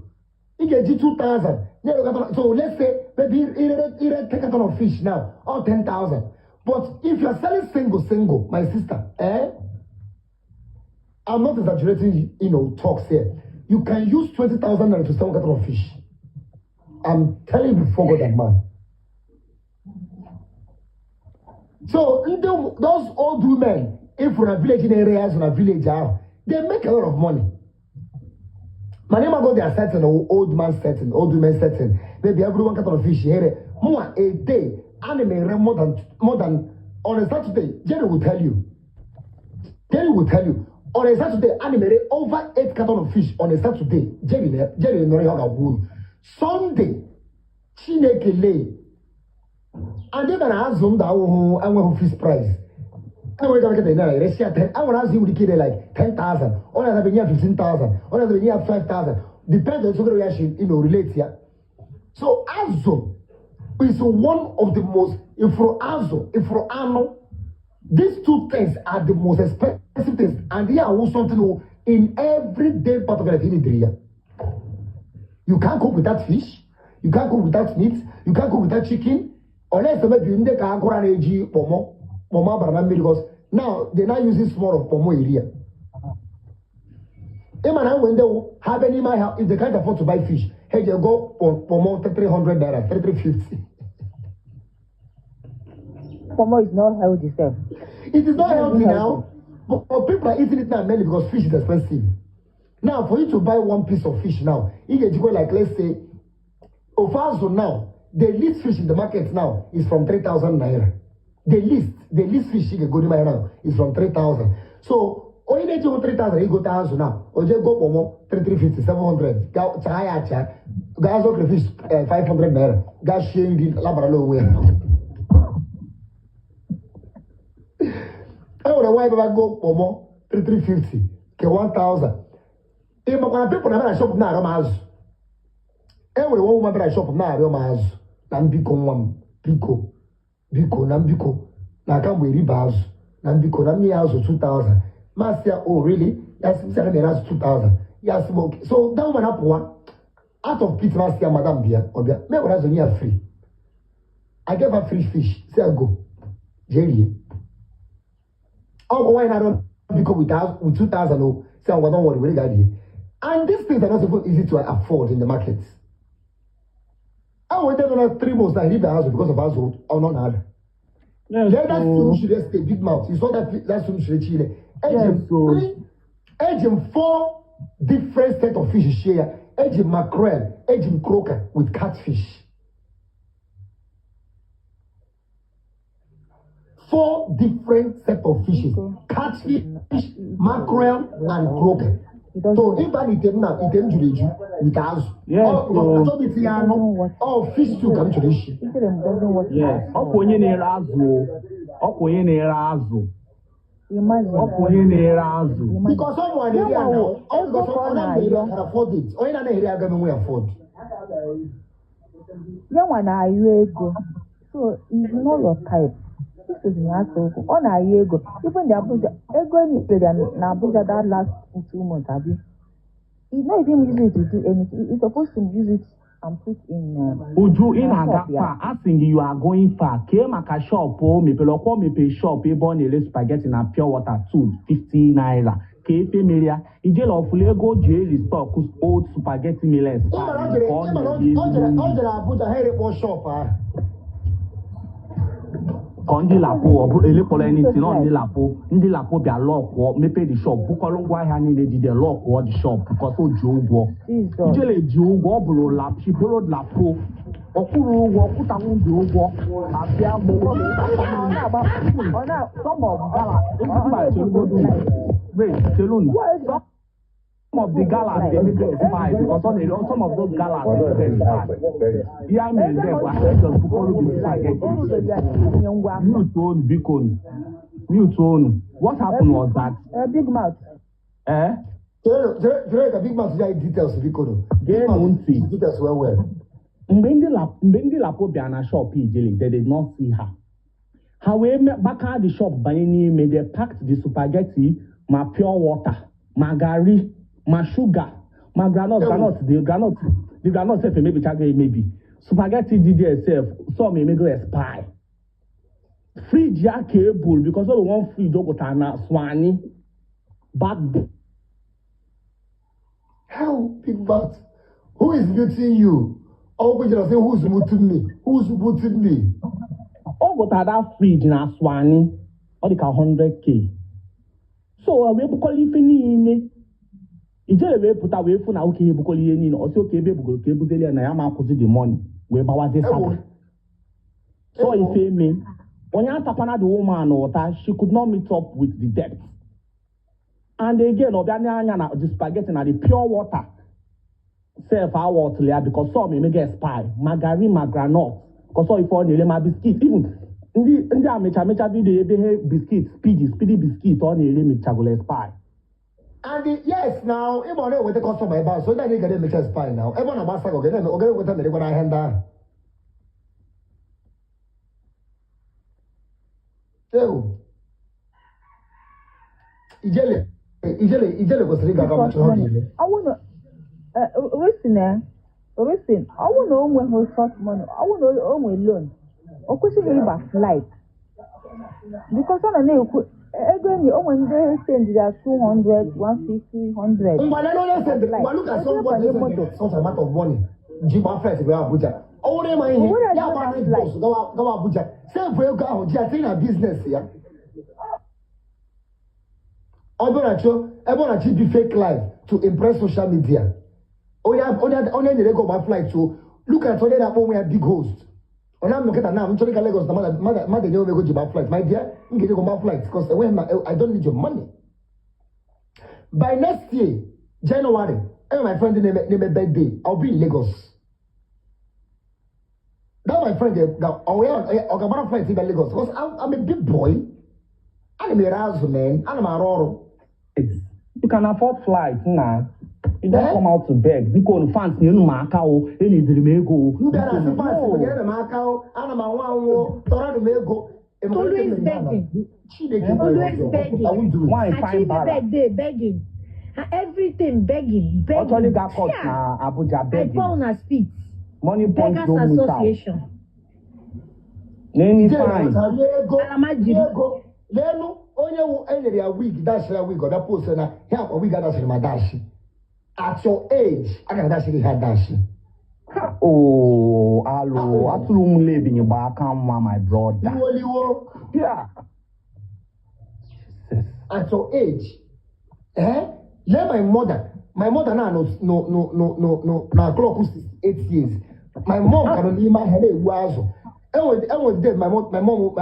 ị ga-eji 2000 na-ere carton. So let's say maybe ire 10 carton of fish now or 10,000. But if you're selling single single, my sister, eh, I'm not exaggerating, talks here, you can use 20,000 naira to sell one carton of fish. I'm telling you before God and man. So ndị those old women if na village na-ere azụ na village ahụ, they make a lot of money. Mana ịmago their setting, old man setting, old women setting, maybe every one carton of fish here mụnwa a day ana m ere more than on a Saturday. Jerry will tell you, Jerry will tell you, on a Saturday ana m ere over eight carton of fish on a Saturday. Jerry Jerry nọrọ ihe ọ ga-agwa unu. Sunday, Chineke lee and ebe na azụ ndụ awụhụ enweghị fixed price. Enwere ike nkịta naira eresi ya 10, enwere azụ nwere ike ire like 10,000, ọ na-azabe nye ya 15,000, ọ na-azabe nye ya 5,000, depend on sogoro ya shi relate ya. So azụ is one of the most, ifuru azụ, ifuru anụ, these two things are the most expensive things. And here awụ something in everyday part of your life you need ya. You can't cook without fish, you can't cook without meat, you can't cook without chicken, unless maybe ndị ka agụra na-eji kpọmọ kpọmọ abara na mmiri, because now they now using small of kpọmọ eri ya. Ịma na nwe ndị wụ ha bịa n'ime ahịa, if they can't afford to buy fish, ha eji ego kpọmọ 300 naira, 350. Pomo is not healthy sef. It is not It's not healthy even now, healthy. but people are eating it now mainly because fish is expensive. Now, for you to buy one piece of fish now, ị ga-ejikwa like, let's say, ofu azụ now, the least fish in the market now is from 3,000 naira. The least fish ị ga-ego n'ime ahịa now is from 3,000. So onye na-ejighị 3,000 igote azụ now, o jee go kpọmọ 3350, 700, ga chaa ya achaa, gaa zụọ crayfish 500 naira, gaa shie nri labarala onwe ya. E nwere nwaanyị bịara go kpọmọ 3350 ke 1000. Ị makwa na people na-abịa na shop na-arịọ m azụ. E nwere nwa woman bịara na shop na-arịọ m azụ na mbiko, nwa m, biko biko, na mbiko na aka mgbe eribe azụ, na mbiko na m nye ya azụ 2000. Masị ya, "Oh really?" Ya sị m sị, "Ana m ere azụ 2000." Ya sị m, "Okay." So that woman apụwa out of pity. Masị ya, "Madam, bịa." Ọ bịa, me were azụ nye ya free. I gave her free fish, say go jee rie. Ọ bụ nwaanyị na-arịọ biko with 2000 o say, "Ngwa, don't worry, were gaa rie." And these things are not even easy to afford in the market. I waited on 3 months na eribe azụ because of azụ ọnọ na-ada. Yes, Lee that o. film shiri stay big mouth. You saw that film shiri chile. Eji m Yes, o. three, eji m four different set of fish shie ya. Eji m mackerel, eji m croaker with catfish. Four different set of fishes. Okay. Catfish, mackerel, and croaker. It doesn't So work. ịba na ite m na ite m juru eju with azụ. Yes, Ọ o. achọghị m itinye anụ. Ọ fish stew ka m chọrọ ishi. Ichere m doesn't work Yes, at ọkwa all. onye na-ere azụ o. Ọkwa onye na-ere azụ. Imagine. Ọ bụ onye na-ere azụ. Imagine. Because ọ nwa na-eri ya Yanwa na wụ ọ ego because ka ọ ọ na-eri na-ayọ. can afford it. Onye na-eri agaghị enwe afford. Yanwa na-ayọ ego. So it's not your type. This is ya okwu. Ọ na-ayọ ego. Even the Abuja, ego nyere ya na Abuja that last 2 months, abi. He's not even using it to do anything. He's supposed to use it and put in Uju, ị na na-aga shop ya. far. Asị gị, you are going far. Kee maka shop o mepere, ọkwa o mepere shop ebe ọ na-ere spaghetti na pure water 250 naira. Ka efe mere ya, ijele ọfụla ego o ji eri stock old spaghetti mere Ị mara expire o jere ka ọ ị mara na-eri o jere ezigbo o nri. jere Abuja ha erekpọ shop ahụ. Ka ndị lapo ọ bụrụ elekpọrọ anything, ọ ndị lapo, ndị lapo bịa lọkụọ, mepee the shop, bukọrọ ngwaahịa niile dị there, lọkụọ the shop because o ji ụgwọ. Jesus. Ijele ji ụgwọ, ọ bụrụ la, she borrowed lapo. Ọ kwụrụ ụgwọ, kwụtanwu dị ụgwọ, abịa mụ. Ọ na-agba ọ na Some of gala, ọ mba, na-ebugo chelugodu. life. Wait, chelunu. What is Some of the galas dey make expire because some of those galas dey make expire. Ihe anyị mere ego there ahụ bụ o ji anyị just bukọrọ ebugo the life, spaghetti. o rubere ya itinye ngwa ahịa. Mute onu, biko nu. Mute onu. What happened was that, Big mouth. eh? Chere chere ka Big Man ya details, biko no. Big Geenụ Man ntị. details well well. Mgbe ndị lapo bịara na shop Ijele, they did not see her. Ha wee gbaka the shop banye n'ime, they packed the spaghetti, ma pure water, ma garri, ma sugar, ma groundnut. Ewo. The groundnut sef emebichago emebi. Spaghetti dị there sef, some emego expire. Fridge ya ka e buru because ọ bụ one fridge o gotara na Swani back then. How, Big Bat? Who is muting you? Oh, we just say, who's muting me? Who's muting me? O gotara that fridge na Swani, ọ dị ka 100K. So ọ wee bukọrọ ife niile. Ijele wee pụta wee fụ na oke ebukọrọ ihe niile. Ọ sị oke ebe ebugoro ka ebuzeli ya na ya ma akwụzi the money, wee gbawazie Ewo. saga. So Ewo. ife eme onye atakwana the woman ụta, she could not meet up with the debt. And again, ọ bịa n'anya na the spaghetti na the pure water sef awọtụrụ ya because some emego expire, ma garri, ma groundnut, because ọ ife ọ na-ere, ma biscuit. Even ndị a mecha mecha video ebe he biscuit, speedy speedy biscuit ọ na-ere mechagolo expire. And yes, now, ịma ọ na-eweta customer ebe ahụ, so ndị anyị ga na-emecha spy now. Ebe ọ na-agbasa gị, ọ ga-eweta merekwa n'ahịa ndị ahụ. Ewo. Ijele, Ijele, Ijele kwesịrị ịga aga Because mụcha ọ money. ga-eme. Ọwụ na reason, reason, ọwụ na o nweghị short money, ọwụ na o nwe loan, o kwesịghị ịba flight. Because ọ nọ na-ekwu ego enyi o nwere ndị send ya 200, 150, 100 Ngwa lele onye send, flight. ngwa look at Ego somebody banye send moto. such amount of money. Ji gba flight wee Abuja. Ọ wụrụ ịma ihe, O nwere ya ego gba na night flight. bus gawa Abuja. Save ego ahụ ji ya tinye na business ya. Ọ bụrụ na chọ ebe ọ na-achọ ibi fake life to impress social media. Onye nyere ego gba flight, so look at onye na-akpọ onwe ya big host. Ọ na-amụ nkịta na m chọrọ ịga Lagos na mmadụ enye m ego ji gba flight. My dear, m ga-eji ego gba flight because enweghị m, I don't need your money. By next year, January, enwe my friend na-eme birthday. I'll be in Lagos. That my friend ọ ga-agbara flight ịbịa Lagos because I'm a big boy. Ana m ere azụ, man. Ana m arụ ọrụ. You can afford flight na. You don't Eh? come out to beg. Biko fans, nyenu m aka o, enidiri m ego o. M bịara asị Biko, fans no. nyere m aka o, ana m anwụ anwụ o, tọrọ m ego. Always begging. Chineke. Always begging. I won't do it. Nwaanyị fine Achieve bara. birthday begging. And everything begging, Ọ chọrọ begging. ịga court Yeah. na Abuja I begging. call una speed. Money point Beggars no meet out. Association. N'enyi Ijele fine. pụtara ego Alamajiri. ego n'elu onye wu enyere ya wig, dashiri ya wig, ọ bịa post na ya akwa wig adashiri ma dashi. At your age, a ga adashiri ha dashi. Ha, oh, alo, atụrụ m lebinye gba aka nwa, my brother. Iwoliwo. Yeah. Jesus. At your age, eh, lee my mother. My mother na no no no no no no na clock 68 years. My mom ka nọ n'ime ahịa na-egbu azụ. Enwe day my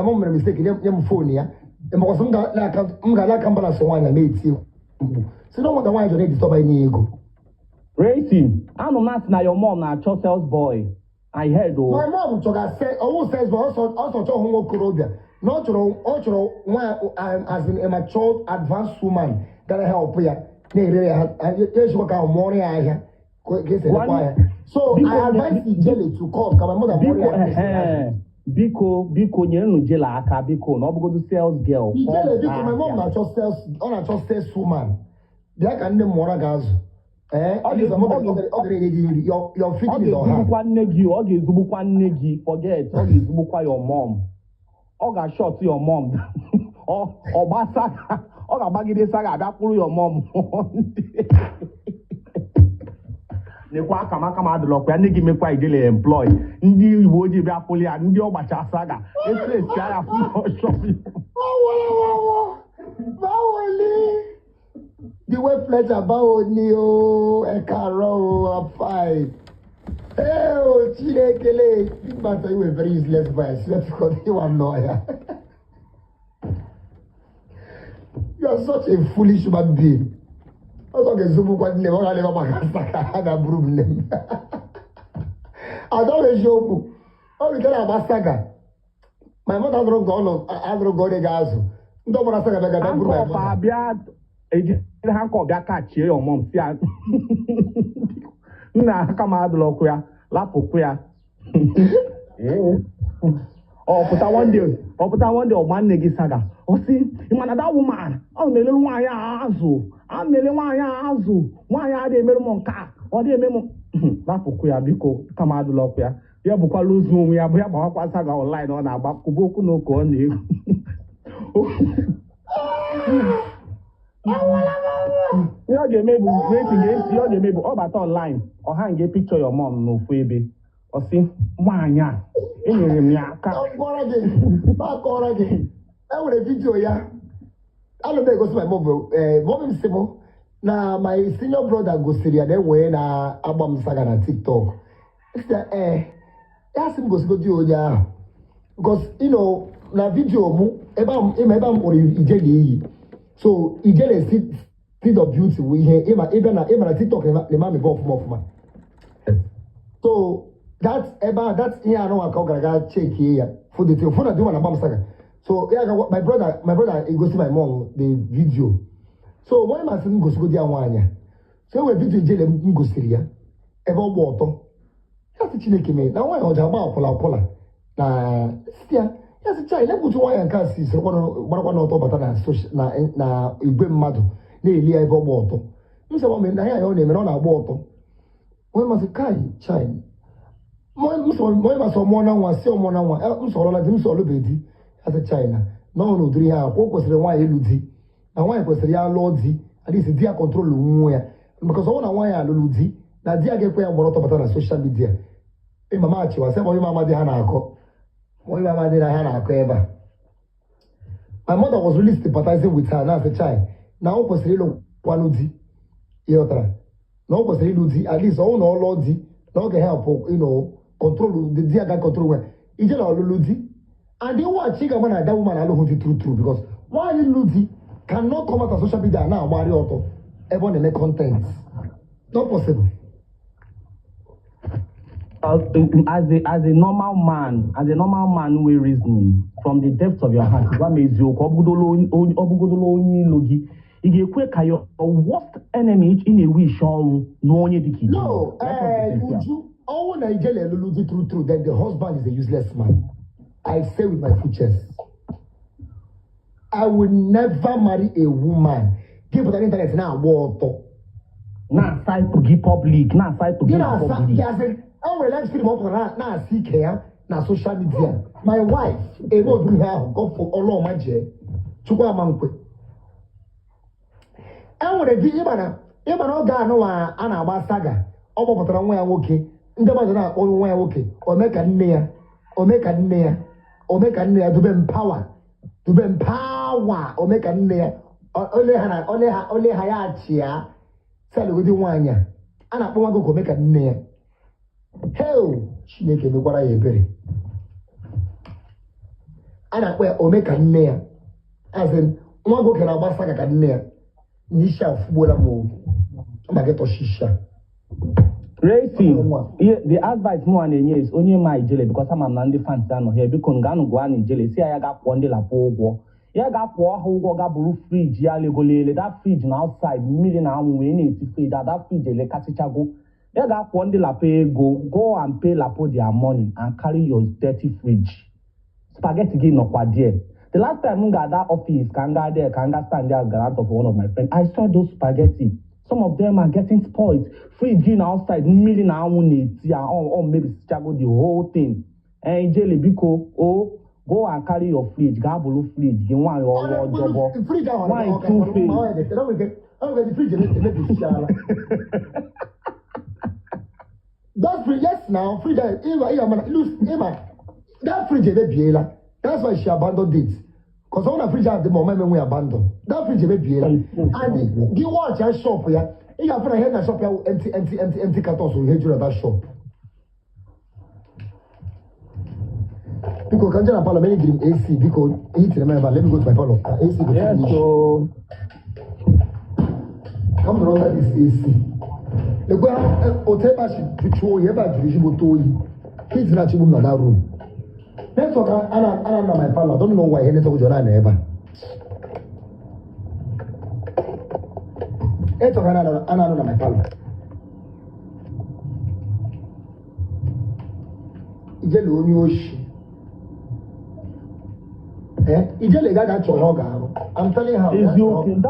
mom mere mistake nye m phone ya makọsị m ga na m ga n'aka balance nwaanyị na-eti mkpu si na nwata nwaanyị chọrọ edistọba enye ya ego. Racing, anụ m asị na your mom na-achọ sales boy. I heard o. My mom chọga ọwụ sales boy, ọsọ chọọ hụ nwa okorobịa. Na ọ chọrọ nwa as in a matured advanced woman gara help ya na-ere ya ya echekwa ka ahụ mụọrọ ya ahịa ka esi elekwa ahịa. So Biko, I advise Ijele to come ka my mother mụọrọ biko ya ahịa. Ehe, biko, biko, nyerenụ Ijele aka, biko, na ọ bụgodu sales girl. Ijele, biko, my mom na-achọ sales, ọ na-achọ sales woman. Bịa ka nne m mụọrọ gị azụ. Ee, Ọ at least ọ ga-enye gị nri. Your ọ feeding is on her. Ga-ezugbukwa nne gị, ọ ga-ezugbukwa nne gị. Forget, ọ ga-ezugbukwa your mom, ọ ga-shot your mom. Ọ gbasa, ọ ga-agbagide saga abịa kwụrụ your mom. Nekwa aka m, aka m adịlọkwa ya. Nne gị mekwa Ijele employ ndị Igbo ojii bịa kwụrụ ya, ndị ọ gbacha saga efesi ya shop. Báwo báwo ni the way Fletcher, báwo ni o? Ẹ káàárọ̀ o. I'm fine. Hey, o Chinekele, big man, you were very useless boy. I swear to God, you are lawyer. You are such a foolish human being. Ọsọ ga-ezogbukwa nne m, ọ ga-aleba maka saka ha ga-abụrụ m nne m. Ada bụ eziokwu. Ọ bụ ike na-agba saga. My mother adụrụ nke ọnụ adụrụ nke onye ga-azụ. Ndị ọgbara saga bịa ga-abịa bụrụ my Handcuff mother. Abịa ejiri handcuff bịa kachie your mom, si ya, nna, aka m adịlọkwa ya, lapụkwa ya. Ọ pụta one day, ọ pụta one day, ọgba nne gị saga, ọ sị, "Ị ma na that woman, ọ na-elelu nwaanyị a azụ, a na-ele nwaanyị a azụ, nwaanyị a dị emerụ m nke a, ọ dị eme m." Lapụkwa ya, biko, kama adịlọkwa ya. Ya bụkwala ozu onwe ya bụ ya gbawakwa saga online, ọ na-agba kwụba okwu na ụka ọ na-egwu. Ihe ọ ga-eme bụ wetin ga-esi, ihe ọ ga-eme bụ ọ bata online, ọ ha ga picture your mom n'ofu ebe, ọ sị, "Nwaanyị a enyere m ya aka." Akọrọ gị, akọrọ gị. E nwere video ya. Ana m egosi my mom, mom m sị m na my senior brother gosiri ya na enwee na-agba m saga na TikTok. Sị ya, ee, ya sị m gosigodi onye ahụ. Because, na video mụ, ebe a ịma ebe a m kpọrọ Ijele iyi. So, Ijele seed of beauty bụ ihe ịma ịbịa na ịma na TikTok na-eme amịba ọfụma ọfụma. So that ebe a, that ihe anụ ka ọ gara aga chekie ya for the thing, for na the woman na-agba m saga. So ya ga my brother egosi my mom the video. So onye masị m gosigodi ya nwaanyị a. So enwere video Ijele m gosiri ya ebe ọ gba ọtọ. Ya sị, "Chineke mee na nwaanyị ọja agba akwụla akwụla na si ya." Ya sị, "Chai, lepụtụ nwaanyị nke a si gbarakwa n'ọtọ bata na na igwe mmadụ na-eli ya ebe ọ gba ọtọ." M sị, "Mama, na ya ya ọ na-eme na ọ na-agba ọtọ." Onye masị, kai, chai, onye masị ọmụọ na nwa si ọmụọ na nwa. M sọrọla di, m sọ ọlụbe di. Ya sị, "China na ọ n'ụdịrị ihe a kwa o kwesịrị nwaanyị ịlụ di, na nwaanyị kwesịrị ya lụọ di, at least di ya control nwa ya, because ọ bụrụ na nwaanyị alụlụ di na di ya ga-ekwe ya mgbọrọ ọtọ bata na social media." Mama achịwa sị, "Onye mama dị ha na-akọ, onye mama dị na ha na-akọ ebe a." My mother was really sympathizing with her, na-asị, "Chai, na o kwesịrị ịlụ kwanụ di." Ịghọtara na o kwesịrị ịlụ di, at least ọ na ọ lụọ di na ọ ga-help control di ya, ga control nwe ije na ọlụlụ di. And ịwaghachi ga-ama na that woman alụghị di true true, because nwaanyị lụ di cannot come out on social media na-agbari ọtọ ebe ọ na-eme content. Not possible. As a normal man, as a normal man wey reasoning from the depth of your heart, gwa m eziokwu, ọ bụgodola onye ilo gị, ị ga-ekwe ka your worst enemy ị na-ewish ọnwụ na onye dịka Ijele? No. Let us be sincere. Uju, ọnwụ na Ijele lụlụ di true true, then the husband is a useless man. I say with my full chest, I will never marry a woman gị pụtara internet na-agba ọtọ na-asaịpụ gị public, na-asaịpụ gị gị na na-asa public. gị asị e nwere live stream ọ pụtara na-asị ike ya na social media. My wife eme otu ihe ahụ, gọfụ ọlụọma jee chukwu ama nkwe. E nwere di ịmana oge anụwa a na-agba saga, ọ kpọpụtara nwa ya nwoke, ndị mmadụ na-akpọ nwa ya nwoke ome ka nne ya, ome ka nne ya, ome ka nne ya, dube mpawa, dube mpawa, ome ka nne ya. Ole ha na ole ha, ole ha ya achịa salugodi. Nwaanyị a a na-akpọ nwa gị ka ome ka nne ya. Heo, Chineke mekwara ya ebere. A na-akpọ ya ome ka nne ya, as in nwa gị nwoke na-agba saga ka nne ya. N'isi afụgbuola m o, ma gị tọshisha. Racing, Nwa. ihe the advice mụ na-enye is onye ma ijele because ama m na ndị fans anọ here, biko nga nụ gwa na ijele si ya ya ga-akwụọ ndị LAPO ụgwọ, ya ga-akwụọ ha ụgwọ, ga bụrụ fridge ya legolele that fridge na outside mmiri na anwụ wee na-eti fridge a, that fridge elekasịchago. Ya ga-akwụọ ndị LAPO ego. Go and pay LAPO their money and carry your dirty fridge. Spaghetti gị nọkwa there. The last time m ga-ada office ka m gaa there, ka m ga stand there as guarantor for one of my friends, I saw those spaghetti. Some of them are getting spoiled. Fridge gị na outside mmiri na anwụ na-eti ya, ọ mebisichago the whole thing. Eh, ijele, biko o, go and carry your fridge. Gaa bụrụ fridge gị. Nwaanyị ọrụ ọjọbọ. Fridge ahụ Nwaanyị two face. Ọ fridge emebisiala. That fridge, yes now, fridge ahụ, ịma mana ịma that fridge emebiela. That's why she abandoned it. 'Cause ọ na fridge ahụ dị ma ọ ma emenwe abandon. That fridge emebiela. And gị watch ya shop ya, ị ga-afụ na ihe na shop ya wụ empty, empty, empty, empty cartons wụ ihe juru na that shop. Biko, ka m jee na parlour, m enyegiri m AC, biko, heat na ebe a, let me go to my parlour. Ka AC go. Yes o. Ka m nọrọ under this AC. Lekwe ha otu ebe a si jụchuo oyi, ebe a jụrụ ezigbote oyi. Heat na-achịgbu m na that room. Network a na my parlour, I don't know why ihe network ji na ebe a. Network a na-anọ na my parlour. Ijele onye oshi. Eh, ijele ga achọ ihe ọ ga-arụ. I'm telling her. Eziokwu,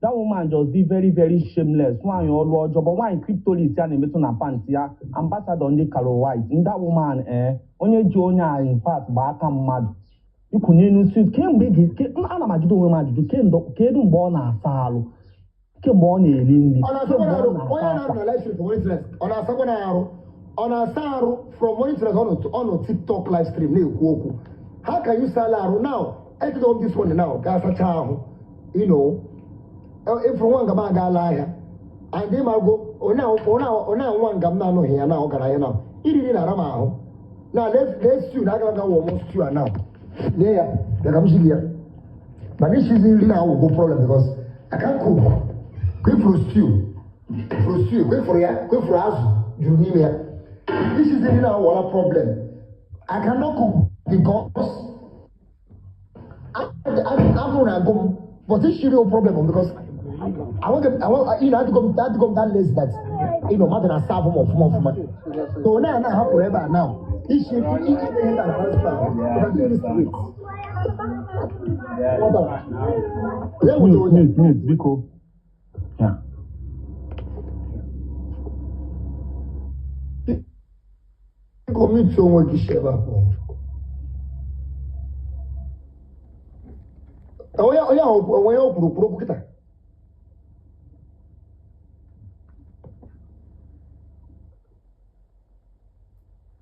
that woman just dey very very shameless. Nwaanyị ọlụ ọjọọ, but nwaanyị cryptolis ya na-emetụ na pant ya, ambassador ndị Caro White. That woman, eh, onye ji onye a, in fact, gba aka mmadụ ikwu n'elu street kemgbe ị ana m ajụdo onwe m ajụjụ kemgbe, kedu mgbe ọ na-asa arụ, kemgbe ọ na-eri nri, Ọ na-asakwa kemgbe arụ. ọ Onye na-asa na-arụ akwa. na live stream from morning to night, ọ na-asakwa na arụ, ọ na-asa arụ from morning to night, ọ nọ TikTok live stream na-ekwu okwu. How can you sala arụ now? Ejidọ m this one now ga-asacha ahụ. Ịfụrụ nwa nga m agaala ahịa and ịmago onye nwa nga m na-anọghị ya na ọ gara ahịa na iriri na-ara m ahụ na lee stew na agara aga wọmọ stew a now. Lee ya, bịa ka m shiri ya, mana ishizi nri na-awụgo problem because I can't cook. Kwefuru stew, kwefuru stew, kwefuru ya, kwefuru azụ juru n'ime ya. Ishizi nri na-awọla problem. I cannot cook because agụụ na-agụ m, but ishiri o problem because I want I want adịgo m that lazy that mmadụ na-asa ahụ m ọfụma ọfụma. So na na hapụrụ ebe a now ishi ihe na na this wait. Hold on. Ya nweta Mute, onye. Mute, mute, biko. Yeah. Biko, mute onwe gị shi ebe a pụọ. Onye ahụ onwe ya o kwuru okwu kịta.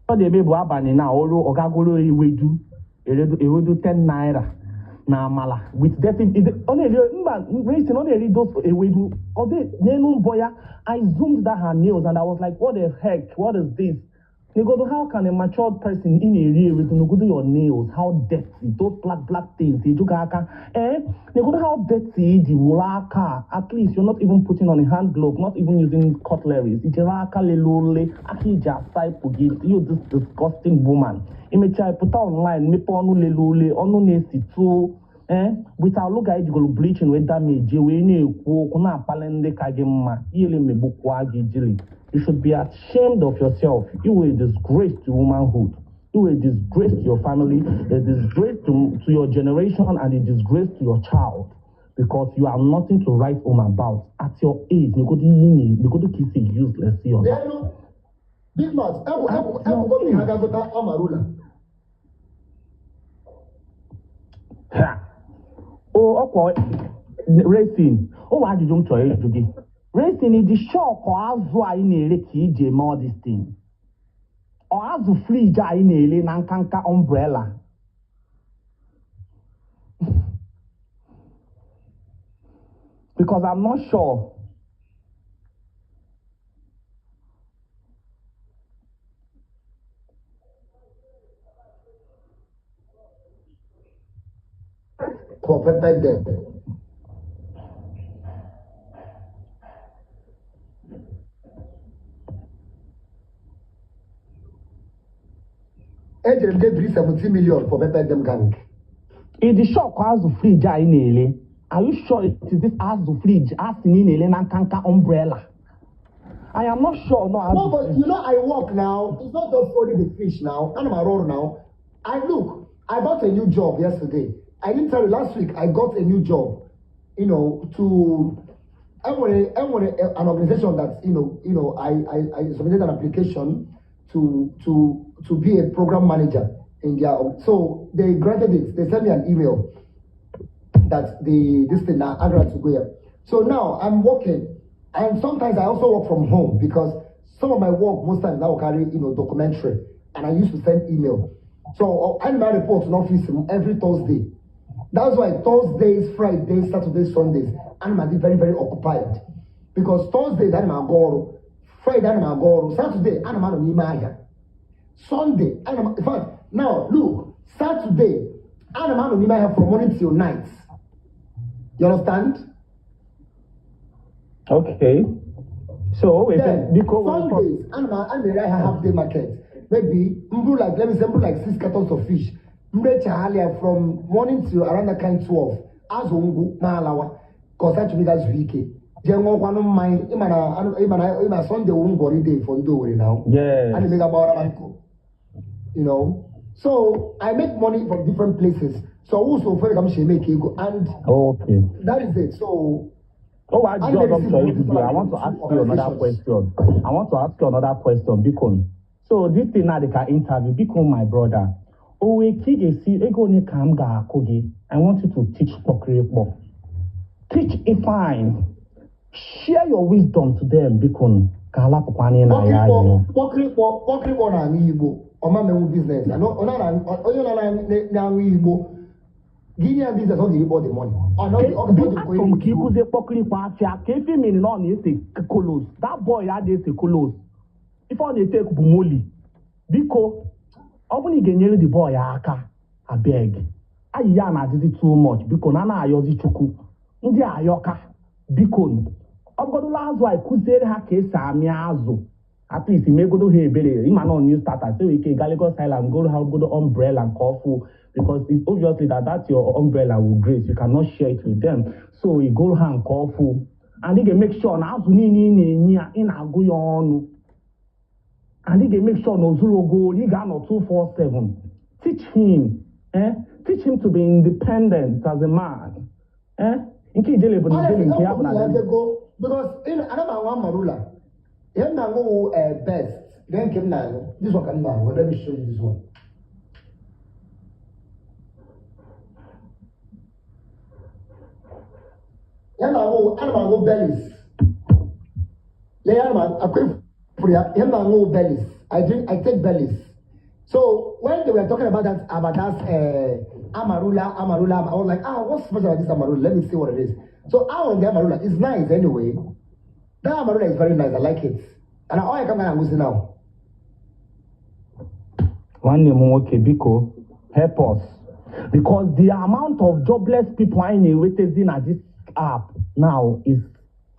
Ọ na-eme bụ abalị na ọrụ ọgagoro ewedu ewedu 10 naira na amala with dirty. Ọ na-eri mba racing, ọ na-eri those ewedu, ọ dị n'elu mbọ ya. I zoomed that her nails and I was like, "What the heck? What is this?" Negodo, how can a matured person ị na-eri ewedu, negodo your nails, how dirty those black black things ejuga aka. Eh, negodo how dirty dị wụrụ aka. At least you're not even putting on a hand glove, not even using cutleries. Ijere aka lele ole aka iji asa ịpụ gị. You, this disgusting woman, imechaa pụta online, mepee ọnụ lele ole ọnụ na-esi tụọ, eh, with alụga ejigoro bleaching wee damage, wee na-ekwu okwu na-akpali ndị ka gị mma. Ihele megbukwa gị jiri. You should be ashamed of yourself. You were a disgrace to womanhood. You were a disgrace to your family, a disgrace to your generation and a disgrace to your child, because you are nothing to write home about at your age. Negodo ihe negodo ka isi useless your life. N'elu Big Mouth, ekwugo m ha ga-azụta Amarula. Ha. O ọkwa racing o nwe ajụjụ m chọrọ ịjụ gị. Racing dị shop azụ anyị na-ere ka iji eme all this thing, ọ azụ fridge anyị na-ere na nkanka umbrella, because I'm not sure. For pepper dem. Ejere m jee biri 70 million for pepper dem gang. Ị dị sure ka azụ fridge anyị na-ele? Are you sure it is this azụ fridge a sị na ị na-ele na nkanka umbrella? I am not sure no No, azụ but fridge. you know I work now. It's not just only the fish now. I'm a roll now. I look, I got a new job yesterday. I didn't tell you last week I got a new job. You know, to I want an organization that I submitted an application to be a program manager in their, so they granted it. They sent me an email that the this thing now Agra to go here. So now I'm working, and sometimes I also work from home because some of my work most times now carry documentary, and I used to send email. So I my report to office every Thursday. That's why Thursdays, Fridays, Saturdays, Sundays, I'm very very occupied because Thursdays I'm a go, Friday I'm a go, Saturday I'm a n'ime. Sunday, I'm in fact now look, Saturday I'm a n'ime from morning till night. You understand? Okay. So wait, Then biko Sundays, I'm a half day market. Maybe mbru like, let me say, mbru like six cartons of fish. Mre chahalia from morning till around the kind 12. Azụ ngwu na alawa. Cause actually that's week. Je ṅụọkwanụ mmanya ịma na ịma na ịma Sunday wụ ngwọrị day for ndị Owerri now. Yes. And they gbawara m nkụ. So I make money from different places. So also for come she make ego and that is it. So Oh, I I just never I'm see sorry money to do. I from want to two ask you another organizations. question. I want to ask you another question, Biko. So this thing now they can interview, Biko, my brother. O wee ka ị ga-esi ego ole ka m ga-akwụ gị? I want you to teach kpọkịrịkpọ. Teach Ifeanyi. Share your wisdom to them, biko, ka alapụkwa na ya ayọ. Kpọkịrịkpọ kpọkịrịkpọ na-aṅụ Igbo ọma menwu business. Onye na-aṅụ Igbo gịnị ya business ọ ga-erikpọ the money. Ọ na ọ ọ ga- Achọrọ m ka ị kụzie kpọkịrịkpọ afịa ka efe mere na ọ na-ese kolos. That boy adịghị ese kolos. Ife ọ na-ete bụ molly. Biko, ọ bụrụ na ị ga-enyere the boy aka, abeg. Ayị ya na-adịzi too much. Biko, na na-ayọzi Chukwu. Ndị ayọka, biko. Ọ bụgodụla azụ a kụziere ha ka esi amị azụ. At least megodo ha ebere ịma na new starter so ike ga Lagos Island goro ha godo umbrella nke ọfụ, because it's obviously that your umbrella will grace, you cannot share it with them, so ị goro ha nke ọfụ and ị ga-make sure na azụ niile ị na-enye ya ị na-agụ ya ọnụ and ị ga-make sure na ozuru ogo ị ga-anọ 247. Teach him, eh? Teach him to be independent as a man, eh? Nke ijele bụ na ijele nke ya bụ na ya ego because ana m aṅụ Amarula. Ihe m na-aṅụ wụ best. Then nke m na-aṅụ, this one ka m na-aṅụ. Let me show you this one. Ihe m na-aṅụ, ana m aṅụ Baileys. Lee ya, ana m akwa ifuru ya. Ihe m na-aṅụ wụ Baileys. I drink, I take Baileys. So when they were talking about that Amarula, Amarula, I was like, "Ah, what's special about this Amarula? Let me see what it is." So out on the Amarula, it's nice anyway. That Amarula is very nice. I like it. And all I come and I'm now. Nwanne m nwoke, biko, help us, because the amount of jobless people anyị na-enwetezi na this app now is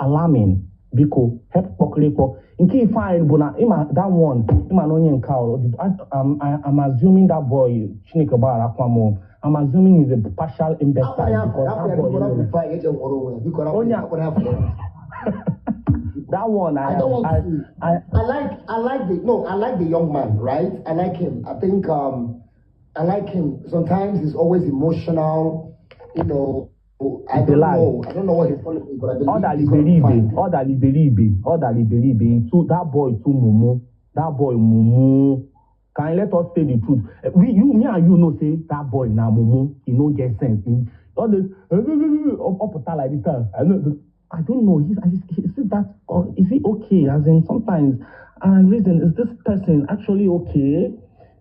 alarming. Biko, help kpọkịrịkpọ nke Ifeanyị bụ na ịma that one, ịma na onye nke a, I'm assuming that boy, Chineke gbaghara akwa m, I'm assuming he's a partial imbecile because that boy onye that one I, I don't want I, to. I I like the, no, I like the young man, right? I like him. I think I like him. Sometimes he's always emotional. I It's a don't lie. know. I don't know what he's calling me, but I Ọ believe dara he's gonna be iberibe. fine. Ọ dara iberibe, ọ dara iberibe. Too, that boy too mumu. That boy mumu. Can let us say the truth. We, you, me and you know say that boy na mumu. He no get sense. He, all this up up like this. I don't know. He's, is it that or is he okay? As in, sometimes I reason, is this person actually okay?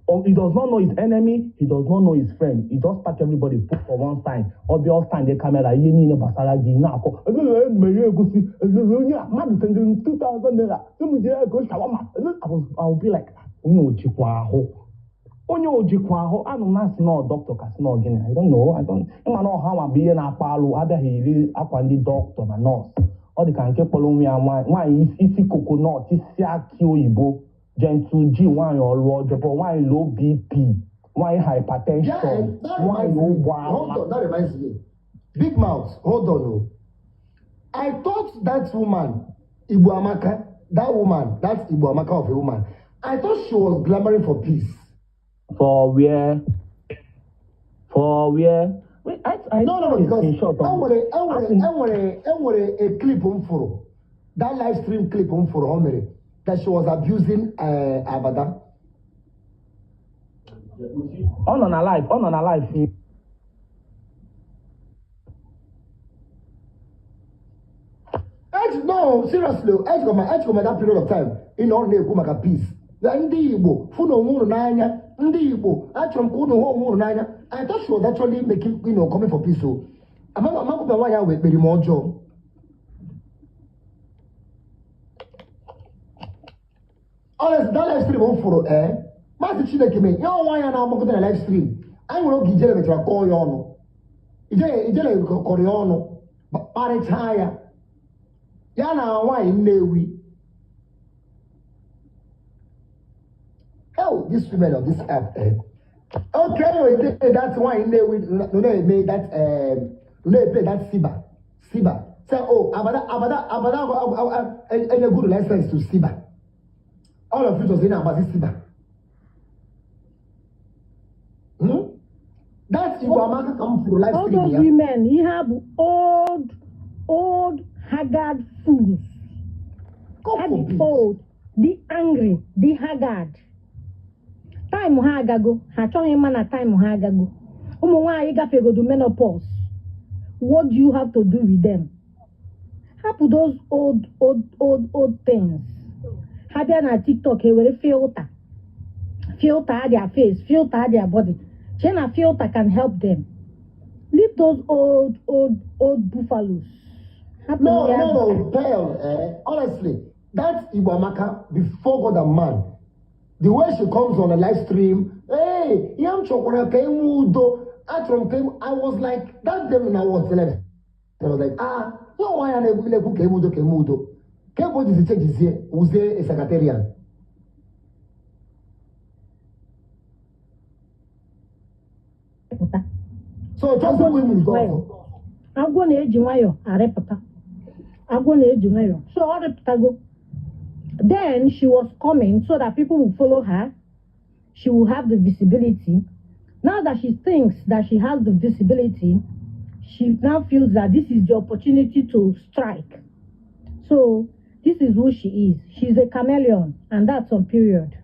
Or he does not know his enemy, he does not know his friend. He just pack everybody, put for one side. Ọ bịa ọ stand the camera, ihe niile gbasara gị na-akọ. Mere egusi, onye a, mmadụ sendịrị m 2000 naira, sị m jiri ego shawarma. I will be like, onye ojikwa ahụ. Onye ojikwa ahụ, anụ m na-asị na ọ dọkịta ka sị na ọ gịnị. I don't know. I don't. Ịma na ọha nwa bụ ihe na-akpa alụ, abịaghị eri akwa ndị dọkịta na nọọsụ. Ọ dị ka nke kpọrọ onwe ya nwaanyị isi coconut, isi akị oyibo. Gentle G nwaanyị ọlụ ọjọọ bụ nwaanyị low BP, nwaanyị Yeah, hypertension, that nwaanyị reminds me. Hold ụgbọala. on, that reminds me. Big mouth, hold on. Oh. I thought that woman, Igbo Amaka, that woman, that Igbo Amaka of a woman, I thought she was clamoring for peace. For where? For where? Wait, I No, no, saw no, a because screenshot of enwere enwere Asị m- enwere enwere a clip m fụrụ, that live stream clip m fụrụ o mere that she was abusing Abada. Ọ nọ na live, ọ nọ na live. Edge, no, seriously, edge that period of time, ị nọ na-ekwu maka peace. Na ndị Igbo, fụ na onwe unu n'anya, ndị Igbo, achọrọ m ka unu hụ onwe unu n'anya. I thought she was actually making, coming for peace. O. Amaghị m nwaanyị ahụ ekpere m ọjọọ. Honestly, that live stream m fụrụ, Maazị Chineke mee, ya ọnwa ya na-agbakọta na live stream. Anyị nwere oge Ijele mechara kọọ ya ọnụ. Ijele kọrọ ya ọnụ, kparịchaa ya. Ya na nwaanyị Nnewi. Hell, these women on this app, eh. Okay, anyway, that nwaanyị Nnewi no na-eme that no na-play that Siba. Siba. Say, oh, Abada, Abada, Abada, enye good license to Siba. All of it was in Abazi Siba. Hmm? That's Igbo Amaka come for live All stream those ya. women, ihe ha bụ old, old, haggard fools. God Ha dị forbid. old, dị angry, dị haggard. Time ha agago, ha achọghị ịma na time ha agago. Ụmụ nwaanyị gafegodu menopause. What do you have to do with them? Hapụ those old, old, old, old things. Ha bịa na TikTok ewere filter. Filter their face, filter their body. Chee na filter can help them. Leave those old, old, old buffaloes. Hapụ No, ndị no, ahụ. no, Pearl, eh? Honestly, that Igbo Amaka, before God and man, the way she comes on a live stream, hey, ihe m chọkwara ka enwe udo, achọrọ m ka I was like, that day when I was live, I was like, ah, ya nwa ya na-ekwu na-ekwu ka enwe udo, ka enwe udo. Ka ebe o jizi chejizie, wuzie a secretariat. Pụta. So, just Agwọ when we na-eji nwayọọ. go. Agwọ na-eji nwayọọ arịpụta. Agwọ na-eji nwayọọ. So ọ rịpụtago. Then she was coming so that people will follow her. She will have the visibility. Now that she thinks that she has the visibility, she now feels that this is the opportunity to strike. So this is who she is. She's a chameleon, and that's on period.